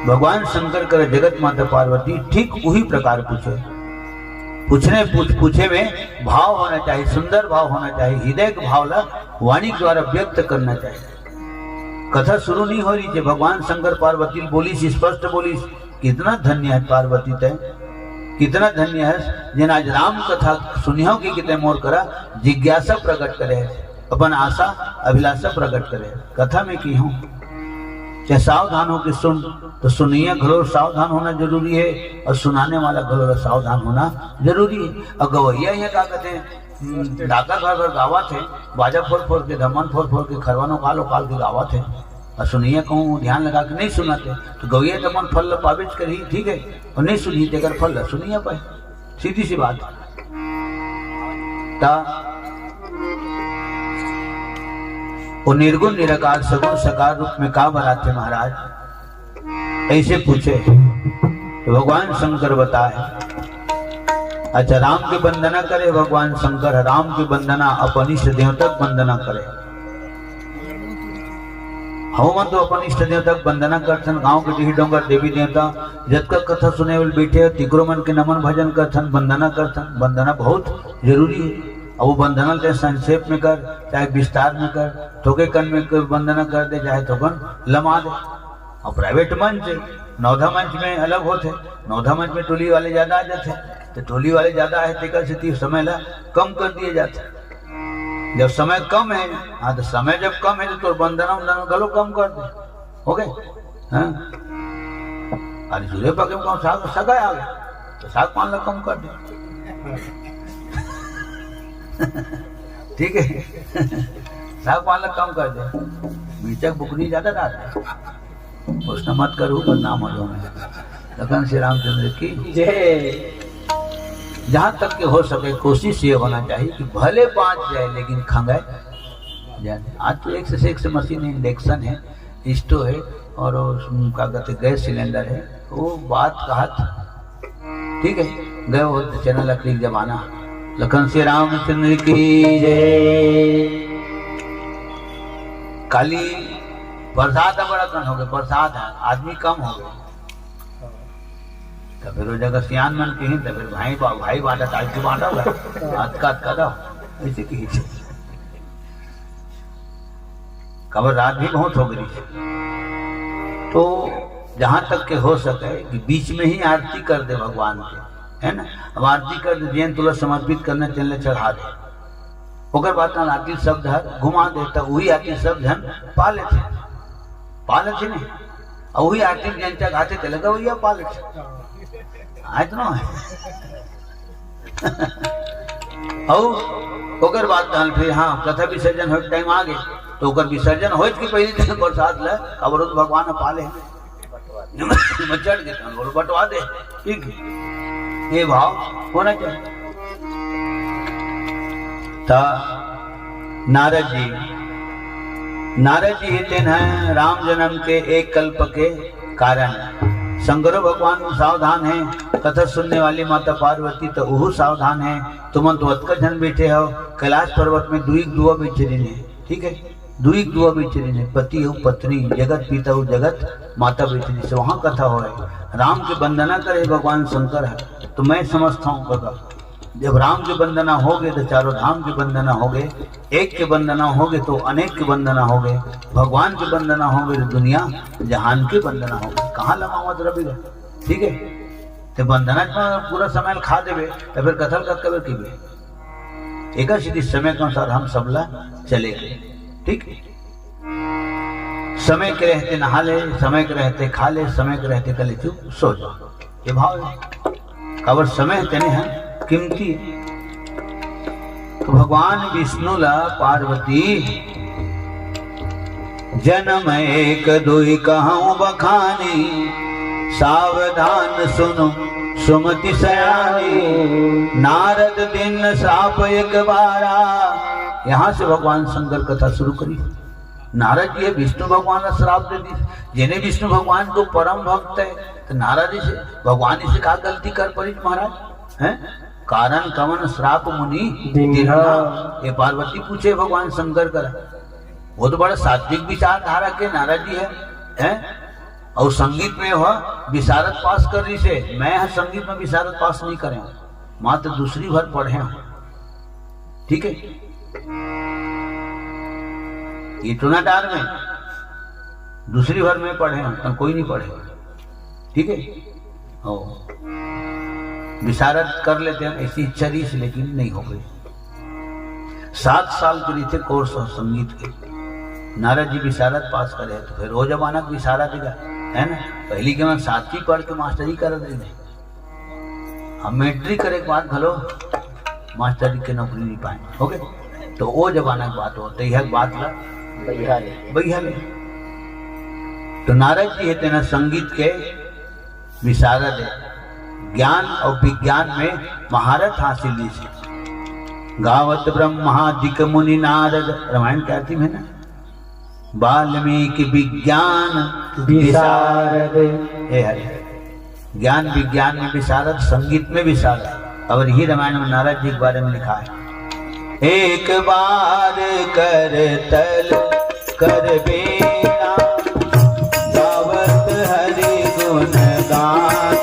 भगवान शंकर कर जगत माता पार्वती ठीक उही प्रकार पूछे हे। पूछने पूछ पूछे में भाव होना चाहिए, सुंदर भाव होना चाहिए, हृदय के भाव ला वाणी के द्वारा व्यक्त करना चाहिए। कथा शुरू नहीं हो रही थी, भगवान शंकर पार्वती बोलिस, स्पष्ट बोलिस, "कितना धन्य है पार्वती तय, कितना धन्य है जिन आज राम कथा सुनियो कि कितने मोर करा जिज्ञासा प्रकट करे है, अपन आशा अभिलाषा प्रकट करे है।" कथा में की हूँ, चाहे सावधान हो के सुन, तो सुनिया घलो सावधान होना जरूरी है और सुनाने वाला घलो सावधान होना जरूरी है। और गवैया ये का कहते हैं, हम्म, डाका घर घर गावत है, बाजा फोर फोर के, धमन फोर फोर के, खरवानो काल उकाल के गावत है, और सुनिया कहूँ ध्यान लगा के नहीं सुनत है, तो गवैया तो अपन फल ल पाबेच करही, ठीक है, और नहीं सुनही तेकर फल ल सुनिया पाए, सीधी सी बात। ता वो निर्गुण निराकार सगुण साकार रूप में का बरात है महाराज, ऐसे पूछे तो भगवान शंकर बताए, अच्छा, राम के वंदना करे भगवान शंकर, राम के वंदना अपन इष्ट देवता के वंदना करे। हमन तो अपन इष्ट देवता के वंदना करथन, गांव के डीह डोंगर देवी देवता, जतका कथा सुने वाले बैठे हो, तिकरो मन के नमन भजन करथन, वंदना करथन, वंदना बहुत जरूरी है। अब वो वंदना ल चाहे संक्षेप में कर, चाहे विस्तार में कर, थोके कन में कर, वंदना कर दे, चाहे थोकन लमा दे। और प्राइवेट मंच है, नवधा मंच में अलग होते, नवधा मंच में टोली वाले ज्यादा आ जाते, तो टोली वाले ज्यादा है, तेकर सेती समय ला कम कर दिए जाते। जब समय कम है, हाँ, तो समय जब कम है, तो तोर वंदना वंदना घलो कम कर दे, हो गए। हाँ, अरे जुरे पके में कौन साग सगा आ गया, तो साग पान ला कम कर दे। ठीक है, साग पान ला कम कर दे, मिर्चा के बुकनी ज्यादा डाल दे। उसने मत करू, बदनाम हो जाऊंगा। लखन श्री रामचंद्र की जय। जहाँ तक के हो सके कोशिश ये होना चाहिए कि भले बाँच जाए लेकिन खंगाए जाए। आज तो एक से एक से मशीन है, इंडक्शन है, स्टोव है और वो का कहते गैस सिलेंडर है, वो बात कहा था। ठीक है, गए हो तो चना लकड़ी के जमाना। लखन श्री रामचंद्र की जय। काली प्रसाद बड़ा कन हो गए, प्रसाद है, आदमी कम हो गए। तो फिर वो जगह सियान मन की ही, तो फिर भाई बा-, भाई बांटा, टाइप की बांटा हुआ है। अतका, अतका दो, ऐसे की। खबर रात भी बहुत हो गई। तो जहाँ तक के हो सके कि बीच में ही आरती कर दे भगवान के, है ना? अब आरती कर दे, जेन तुला समर्पित करना, तेन ले चढ़ा दे। ओकर बाद तहां आरती शब्द हर घुमा दे, त वही आरती शब्द हन पा लेथे, पा लेथे नहीं। और वही आरती में जेन चढ़ाथे, तेला गवैया पा लेथे। हाँ, इतना है। और ओकर बाद तहां फिर, हाँ, कथा विसर्जन होए टाइम आ गए, तो ओकर विसर्जन होए के पहले तो प्रसाद ले, अब रोज भगवान पा ले। में चढ़ के तहां बोल बंटवा दे, ठीक है? ये भाव होना चाहिए। ता नारद जी, नारद जी ही तेन है राम जन्म के एक कल्प के कारण। शंकरो भगवान सावधान है, कथा सुनने वाली माता पार्वती तो उहू सावधान है। तुमन तो अतका झन बैठे हो, कैलाश पर्वत में दुई दुआ बैठे रहिन है, ठीक है, दुई दुआ बैठे रहिन है, पति अउ पत्नी, जगत पिता अउ जगत माता बैठे रहिन, से वहां कथा होए, राम के वंदना करे भगवान शंकर है। तो मैं समझता हूँ बाबा, जब राम के वंदना हो गए तो चारों धाम के वंदना हो गए, एक के वंदना हो गए तो अनेक के वंदना हो गए, भगवान के वंदना हो गए तो दुनिया जहान के वंदना हो गए। कहाँ लमावत रविगा? ठीक है, ते वंदना में पूरा समय खा देवे तो फिर कथा ल कब कबे कीबे? एकर सेती समय के अनुसार हम सबला चले के, ठीक? समय के रहते नहा ले, समय के रहते खा ले, समय के रहते कले चुप सो जा, ये भाव है। काबर समय तेने है कीमती है। तो भगवान विष्णु ला पार्वती जन्म एक दुई कहूँ बखानी, सावधान सुनो सुमति सयानी। नारद दीन श्राप एक बारा। यहाँ से भगवान शंकर कथा शुरू करी। नारद जी विष्णु भगवान ला श्राप दे दी, जेने विष्णु भगवान को परम भक्त है, तो नारद जी से भगवान जी से का गलती कर पड़ी महाराज, हैं? कारण कवन श्राप मुनि दीन्हा। दीन्हा। ये पार्वती पूछे भगवान शंकर करा। वो तो बड़ा सात्विक विचारधारा के नारद जी है, हैं? और संगीत में वह विशारद पास कर रही से, मैं ह संगीत में विशारद पास नहीं करे। मात्र दूसरी भर पढ़े हंव, ठीक हे, ये टोना डार में दूसरी भर में पढ़े हंव, त कोई नहीं पढ़े, ठीक हे। हो, विशारद कर लेते हंव, ऐसी इच्छा रहिस, लेकिन नहीं हो पाइस। सात साल के रहिथे कोर्स अउ संगीत के। नारद जी विशारद पास करे हे, त फेर ओ जमाना के विशारद हे, हे ना? पहिली के मन सातवीं पढ़ के मास्टरी करत रहिथे। अब मैट्रिक करे के बाद घलो मास्टरी के नौकरी नहीं पाए। OK, त ओ जमाना के बात होथे, यह बात ला बइहा ले। बइहा ले। त नारद जी हे तेना संगीत के विशारद हे, ज्ञान अउ विज्ञान में महारत हासिल रहिस हे। गावत ब्रह्मादिक मुनि नारद, रामायण के आरती में ना, वाल्मीकि विज्ञान विशारद। विशारद। हे हरि, ज्ञान विज्ञान में विशारद, संगीत में विशारद। अउ इही रामायण में नारद जी के बारे में लिखाय हे, एक बार करतल कर बीना, गावत हरि गुण गान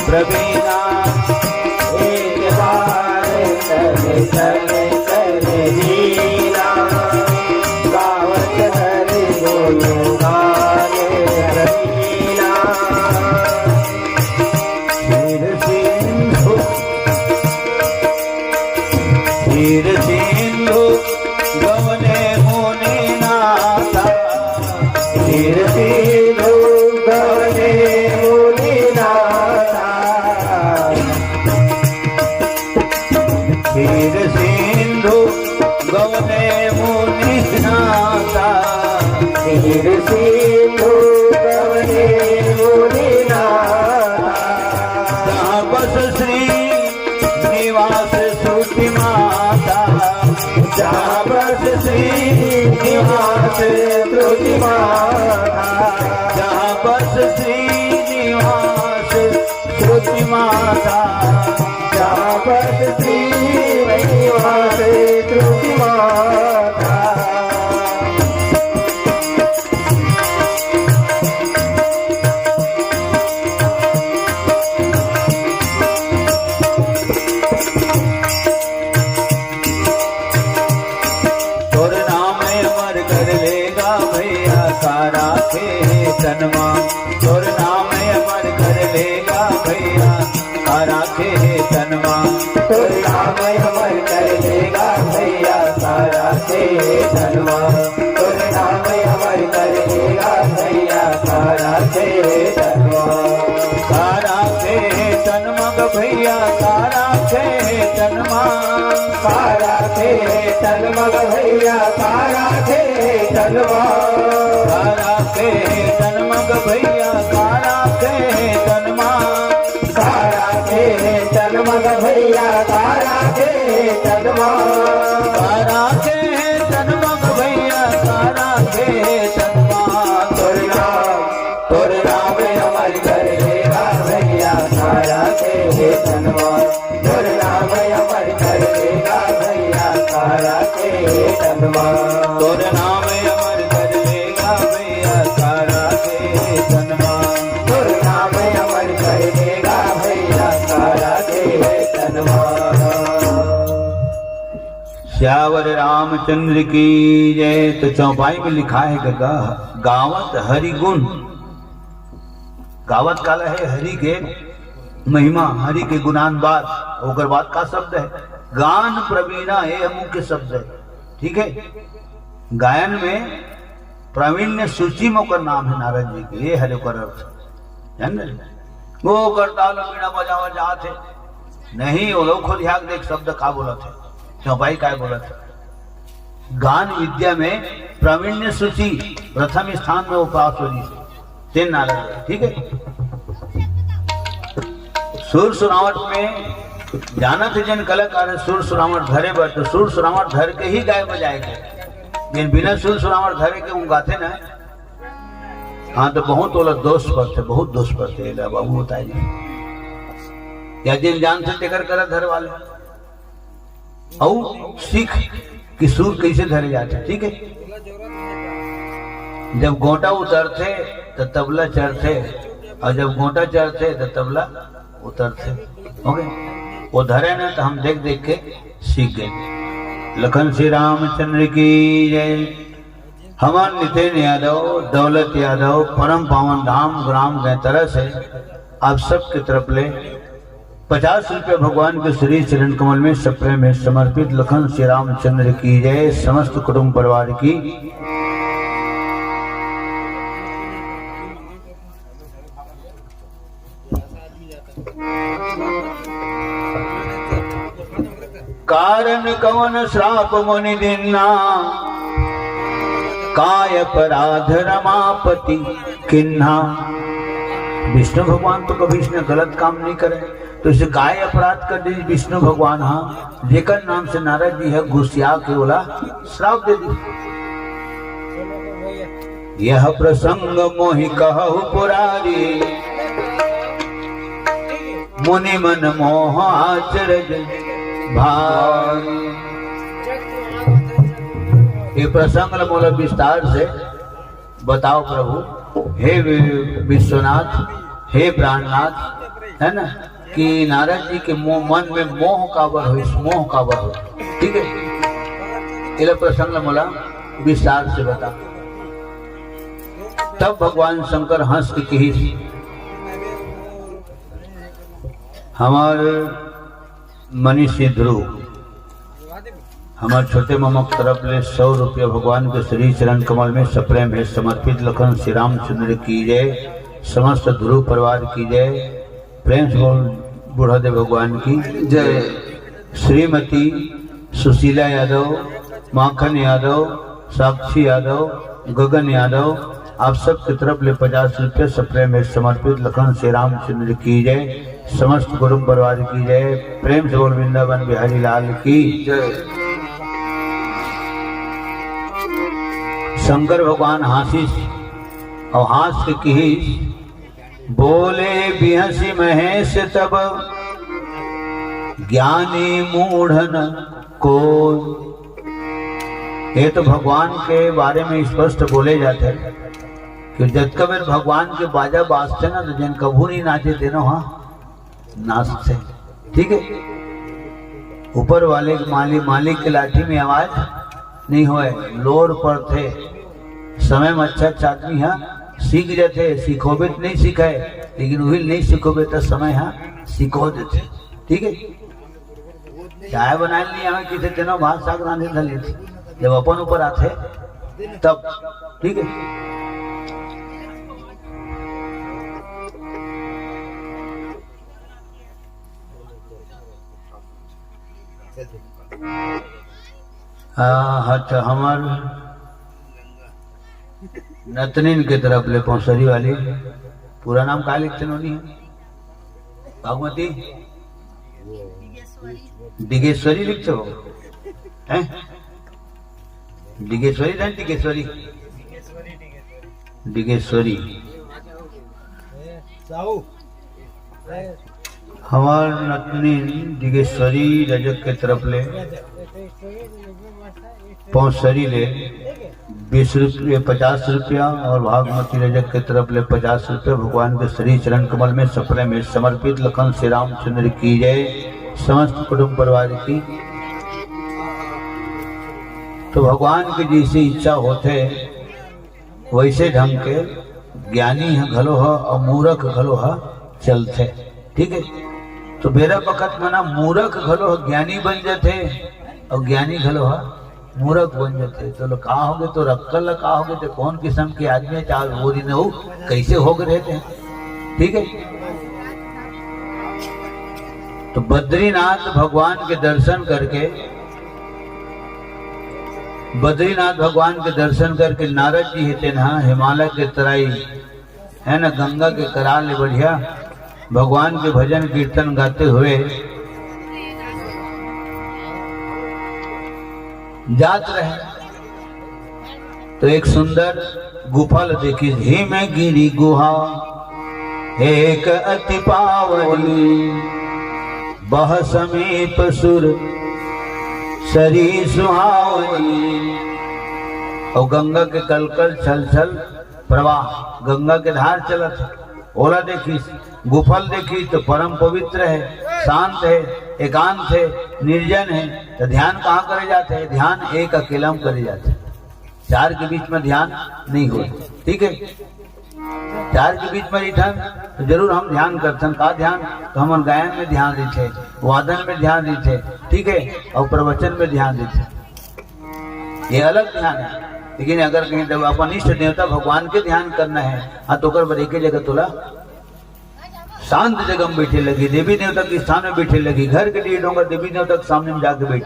प्रवीणा। एक बार करतल कर बीना, गावत हरि गुण गान प्रवीणा। क्षीर सिंधु, क्षीर सिंधु गवने मुनि नाथा। क्षीर सिंधु गवने मुनि नाथा। क्षीर सिंधु गवने मुनि नाथा। क्षीर सिंधु गवने मुनि नाथा। जहाँ बस श्री निवास श्रुति माता। जहाँ बस श्री निवास श्रुति माता। जहाँ बस श्री निवास श्रुति माता। जहाँ बस श्री निवास श्रुति माता। तोर नाम अमर कर लेगा भैया, का राखे हे तन मा। तोर नाम अमर कर लेगा भैया, का राखे हे तन मा। तोर नाम अमर कर लेगा भैया, का राखे हे तन मा। तोर नाम अमर कर लेगा भैया, का राखे हे तन मा। का राखे हे तन मा ग भैया, का राखे हे तन मा। का राखे हे तन मा ग भैया, का राखे हे तन मा। का राखे हे तन मा ग भैया, का राखे हे तन मा। का राखे हे तन मा ग भैया, का राखे हे तन मा। का राखे हे तन मा ग भैया, का राखे हे तन मा। तोर नाम, तोर नाम अमर कर लेगा भैया, का राखे हे तन मा। तोर नाम अमर कर लेगा भैया, का राखे हे तन मा। तोर नाम अमर कर लेगा भैया, का राखे हे तन मा। तोर नाम अमर कर लेगा भैया, का राखे हे तन मा। सियावर रामचंद्र की जय। त चौपाई में लिखाय हे, गा-, गावत हरि गुण। गावत काला हे? हरि के महिमा, हरि के गुणानुवाद। ओकर बाद का शब्द हे? गान प्रवीणा, ये ह मुख्य शब्द हे, ठीक हे। गायन में प्रावीण्य सूची में ओकर नाम हे नारद जी के, ये हरे ओकर अर्थ, जान ले? वो करताल वीणा बजावा जात हे, नहीं, वो लोग खुद ध्यान देख शब्द का बोलत हे, चौपाई का बोलत हे। गान विद्या में प्रावीण्य सूची प्रथम स्थान में वो पास होही, तेन नारद हे, ठीक हे। सुर सुनावट में जानत हे जेन कलाकार सुर सुनावट धरे बर, त सुर सुनावट धर के ही गाय बजाय के। जेन बिना सुर सुनावट धरे के उंगाथे ना, हाँ, त बहुत ओला दोष परथे, बहुत दोष परथे, एला बाबू बताय दे। या जेन जानथे तेकर करा धरवा ले। अउ सीख कि सुर कइसे धरे जाथे, ठीक हे? जब गोंटा उतरथे, त तबला चढ़थे, अउ जब गोंटा चढ़थे, त तबला उतरथे। OK? वो धरे न, तो हम देख देख के सीख गए। लखन श्री रामचंद्र की जय। हमर नितेन यादव, दौलत यादव, परम पावन धाम ग्राम गैंतरा से आप सबके तरफ ले पचास रुपया भगवान के श्री चरण कमल में सप्रेम है समर्पित। लखन श्री रामचंद्र की जय। समस्त कुटुंब परिवार की। कारण कवन श्राप मुनि दिन्हा, काय अपराध रमापति किन्हा। विष्णु भगवान तो कभी इसने गलत काम नहीं करे, तो इसे काय अपराध कर दी विष्णु भगवान? हाँ, जेकर नाम से नारद जी है गुस्सिया के ओला श्राप दे दी। यह प्रसंग मोहि कहु पुरारी, मुनि मन मोह आचरज भारी। ये प्रसंग ल मोला विस्तार से बताओ प्रभु। हे वि-, विश्वनाथ, हे प्राणनाथ, है ना, कि नारद जी के मोह, मन में मोह काबर होइस, मोह काबर होइस, ठीक है? एला प्रसंग ल मोला विस्तार से बता। तब भगवान शंकर हंस के कहिस, हमर मनीषी ध्रुव, हमर छोटे मामा के तरफ ले सौ रुपया भगवान के श्री चरण कमल में सप्रेम है समर्पित। लखन श्री रामचंद्र की जय, समस्त ध्रुव परिवार की जय। प्रेम से बोल बूढ़ा देव भगवान की जय। श्रीमती सुशीला यादव, माखन यादव, साक्षी यादव, गगन यादव, आप सबके तरफ ले पचास रुपया सप्रेम है समर्पित। लखन श्री रामचंद्र की जय, समस्त कुटुंब परिवार की जय। प्रेम से बोल वृंदावन बिहारी लाल की जय। शंकर भगवान हांसिस और हांस के कहिस, बोले बिहसी महेश तब ज्ञानी मूढ़न को। ये तो भगवान के बारे में स्पष्ट बोले जाते हैं कि जतका बेर भगवान के बाजा बाजते ना, तो जिन कभू नहीं नाचे, तेनो हाँ नाचते। ठीक है, ऊपर वाले के मालिक, मालिक के लाठी में आवाज नहीं होए, लोर पर थे। समय में अच्छा अच्छा आदमी है, सीख जाते, सिखोबे तो नहीं सिखाए, लेकिन वही नहीं सिखोबे तो समय है, सिखो देते। ठीक है, चाय बनाए नहीं आवे, किसे तेनो भात साग रांधे धले, जब अपन ऊपर आते तब। ठीक है, हाँ, हाँ, तो हमार नतनीन के तरफ ले पौसरी वाली, पूरा नाम का लिखते नोनी है? भागवती? डिगेश्वरी लिखते हो? हैं? डिगेश्वरी ना, डिगेश्वरी? डिगेश्वरी। हमार नतनी डिगेश्वरी रजक के तरफ ले पौसरी ले बीस रुपये, पचास रुपया और भागमती रजक के तरफ ले पचास रुपया भगवान के श्री चरण कमल में सपने में समर्पित। लखन श्री रामचंद्र की जय, समस्त कुटुंब परिवार की। तो भगवान की जैसी इच्छा होते वैसे ढंग के ज्ञानी ह घलो ह अउ मूरख घलो ह चलथे। ठीक है, तो बेरा बखत म ना मूरख घलो ह ज्ञानी बन जथे अउ ज्ञानी घलो ह मूरख बन जथे। तो लो का होगे, तो अक्कल ला का होगे, तो कौन किसम के आदमी हे, चार वो दिन हो कैसे हो गए थे। ठीक है, तो बद्रीनाथ भगवान के दर्शन करके, बद्रीनाथ भगवान के दर्शन करके नारद जी हे तेन ह हिमालय के तराई, है ना, गंगा के करार ले बढ़िया भगवान के भजन कीर्तन गाते हुए जात रहे। तो एक सुंदर गुफा ल देखिस, हिमगिरि गुहा एक अति पावनी, बह समीप सुर सरी सुहावनी। अउ गंगा के कलकल छलछल प्रवाह, गंगा के धार चलत हे, ओला देखिस, गुफा ल देखिस तो परम पवित्र हे, शांत हे। एकांत हे, निर्जन हे, तो ध्यान कहाँ करे जाथे? ध्यान एक अकेला में करे जाथे। चार के बीच में ध्यान नहीं होय। ठीक है, चार के बीच में रिठन तो जरूर हम ध्यान करथन। का ध्यान? तो हमन गायन में ध्यान देथे, वादन में ध्यान देथे, ठीक है, और प्रवचन में ध्यान देथे, ये अलग ध्यान है। लेकिन अगर कहीं जब अपन इष्ट देवता भगवान के ध्यान करना है, हाँ, तो ओकर बर एके जगह तोला शांत जगह में बैठे लगही, देवी देवता के स्थान में बैठे लगही, घर के डीह डोंगर देवी देवता के सामने में जाके बैठ,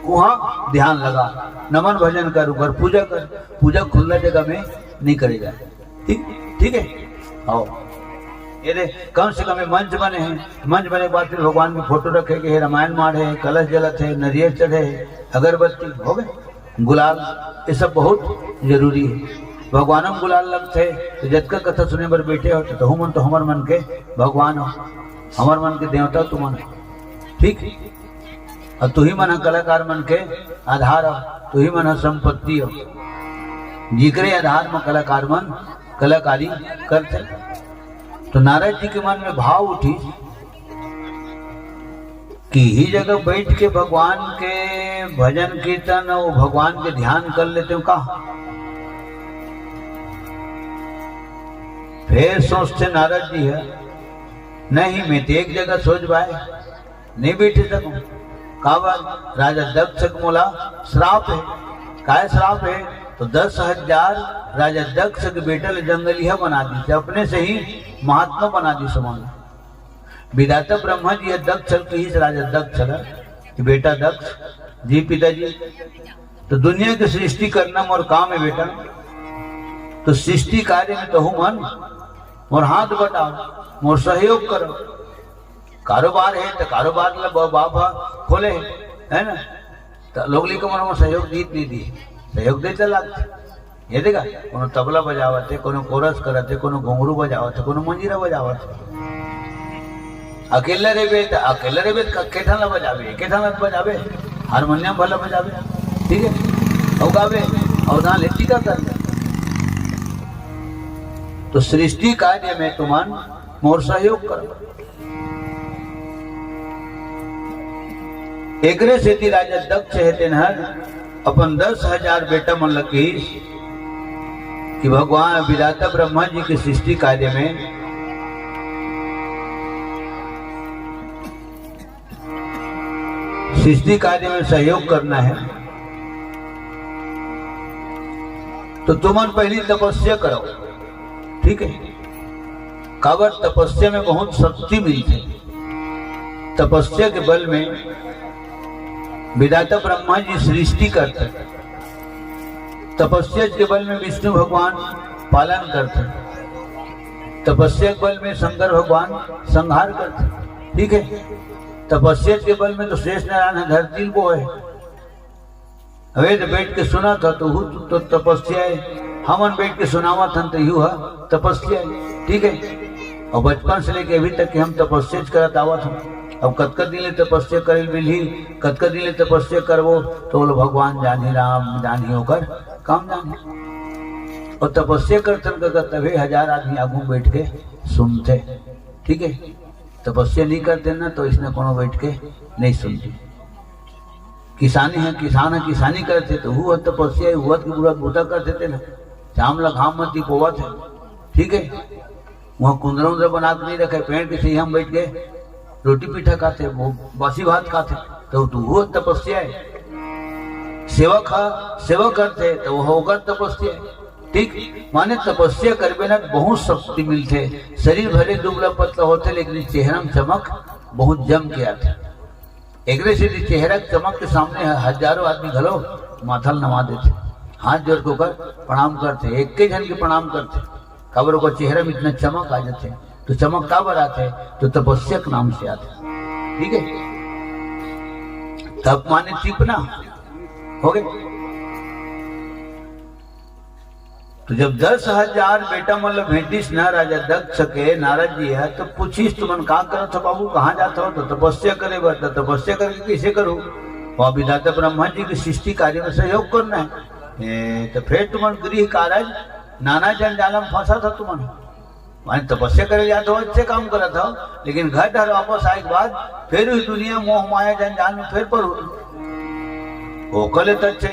वहाँ ध्यान लगा, नमन भजन कर, ओकर पूजा कर। पूजा खुल्ला जगह में नहीं करे जाए। ठीक, ठीक है। आओ, ये दे, कम से कम ये मंच बने हैं, मंच बने के बाद फिर भगवान के फोटो रखे गए हैं, रामायण माढ़े हैं, कलश जलत है, नरियर चढ़े है, अगरबत्ती हो गए, गुलाल, ये सब बहुत जरूरी है। भगवान में गुलाल लगथे, तो जतका कथा सुने बर बैठे हो, तो तहू मन तो हमर मन के भगवान हो, हमर मन के देवता तुमन हो। ठीक, और तुही मन ह कलाकार मन के आधार हो, तुही मन ह संपत्ति हो, जिकरे आधार में कलाकार मन कलाकारी करथे। तो नारद जी के मन में भाव उठी कि ही जगह बैठ के भगवान के भजन कीर्तन और भगवान के ध्यान कर लेते हो का? फिर सोचते नारद जी है, नहीं, मैं तो एक जगह सोच पाए, नहीं बैठे सकूं। काबर? राजा दक्ष के मोला श्राप है। काय श्राप है? तो दस हजार राजा दक्ष के बेटा ले जंगलिया बना दीस, अपने से ही महात्मा बना दीस। मान, विधाता ब्रह्मा जी ह दक्ष ल कहिस, राजा दक्ष ल कि बेटा दक्ष जी, पिताजी, तो दुनिया की सृष्टि करना मोर काम है बेटा, तो सृष्टि कार्य में तहू मन मोर हाथ बटाओ, मोर सहयोग करो। कारोबार है तो कारोबार ला ब-, बाप ह खोले है, है ना? तो लोग लिखो मन सहयोग दीत नहीं दी, सहयोग देते लागते। ये देखा, कोनो तबला बजावत है, कोनो कोरस करत है, कोनो घुंघरू बजावत है, कोनो मंजीरा बजावत है। अकेला रेबे त, अकेला रेबे त के ठन ला बजाबे, के ठन ला बजाबे, हारमोनियम भला बजाबे, ठीक है, अउ गाबे, अउ ना ले टीका कर ले। तो सृष्टि कार्य में तुमन मोर सहयोग करो। एकरे सेती राजा दक्ष हे, तेन हर अपन दस हजार बेटा मन ल कहिस कि भगवान विधाता ब्रह्मा जी के सृष्टि कार्य में, सृष्टि कार्य में सहयोग करना है, तो तुमन पहली तपस्या करो। ठीक है, काबर तपस्या में बहुत शक्ति मिलथे। तपस्या के बल में विधाता ब्रह्मा जी सृष्टि करथे, तपस्या के बल में विष्णु भगवान पालन करथे, तपस्या के बल में शंकर भगवान संहार करथे। ठीक है, तपस्या के बल में तो शेष नारायण ह धरती ल बोहे। अबे तो बैठ के सुनत ह तो हू तो तपस्या है, हमन बैठ के सुनावत हन तो यू ह तपस्या है। ठीक है, और बचपन से लेके अभी तक के हम तपस्या च करत आवत हन। अब कतका दिन ले तपस्या करे मिलही, कतका दिन ले तपस्या करबो, तो बोलो भगवान जानही, राम जानही, ओकर काम जानही। और तपस्या करथन का तभे हजार आदमी आगू में बैठ के सुनथे। ठीक है, तपस्या नहीं करते ना तो इसने कोनो बैठ के नहीं सुनते। किसानी है, किसान है, किसानी करते तो वो तपस्या है, वो की बुरा बूता करते थे ना। चाम ला घाम मत दिपोवत है, ठीक है। वहाँ कुंदरा उंदरा बना के नहीं रखे, पेड़ के छइया में बैठ के रोटी पीठा खाते, वो बासी भात खाते, तो, तो वो तपस्या है। सेवा खा, सेवा करते तो वो होकर तपस्या है। ठीक, माने तपस्या करबे ना, बहुत शक्ति मिलथे। शरीर भले दुबला पतला होथे, लेकिन चेहरा में चमक बहुत जम के आथे। एकरे सेती चेहरा के चमक के सामने ह-, हजारों आदमी घलो माथा ल नवा देथे, हाथ जोड़ के ओकर प्रणाम करथे, एक के झन के प्रणाम करथे। काबर ओकर चेहरा में इतना चमक आ जाथे। तो चमक काबर आथे? तो तपस्या के नाम से आथे। ठीक है, तप माने चिपना हो गए। तो जब दस हजार बेटा मन ल भेंटिस ना राजा दक्ष के नारद जी ह, तो पूछिस, "तुमन का करत हो बाबू, कहाँ जात हो?" तो तपस्या करे बर। तो तपस्या करके कैसे करो? वह विधाता ब्रह्मा जी के सृष्टि कार्य में सहयोग करना है। ए, तो फिर तुमन गृह कारज नाना जंजाल में फंसा था तुमन। माने तपस्या करे जात हो, अच्छे काम करत हो, लेकिन घर डहर वापस आए के बाद फिर उस दुनिया मोह माया जंजाल में फिर पर हो। ओकर ले तो अच्छा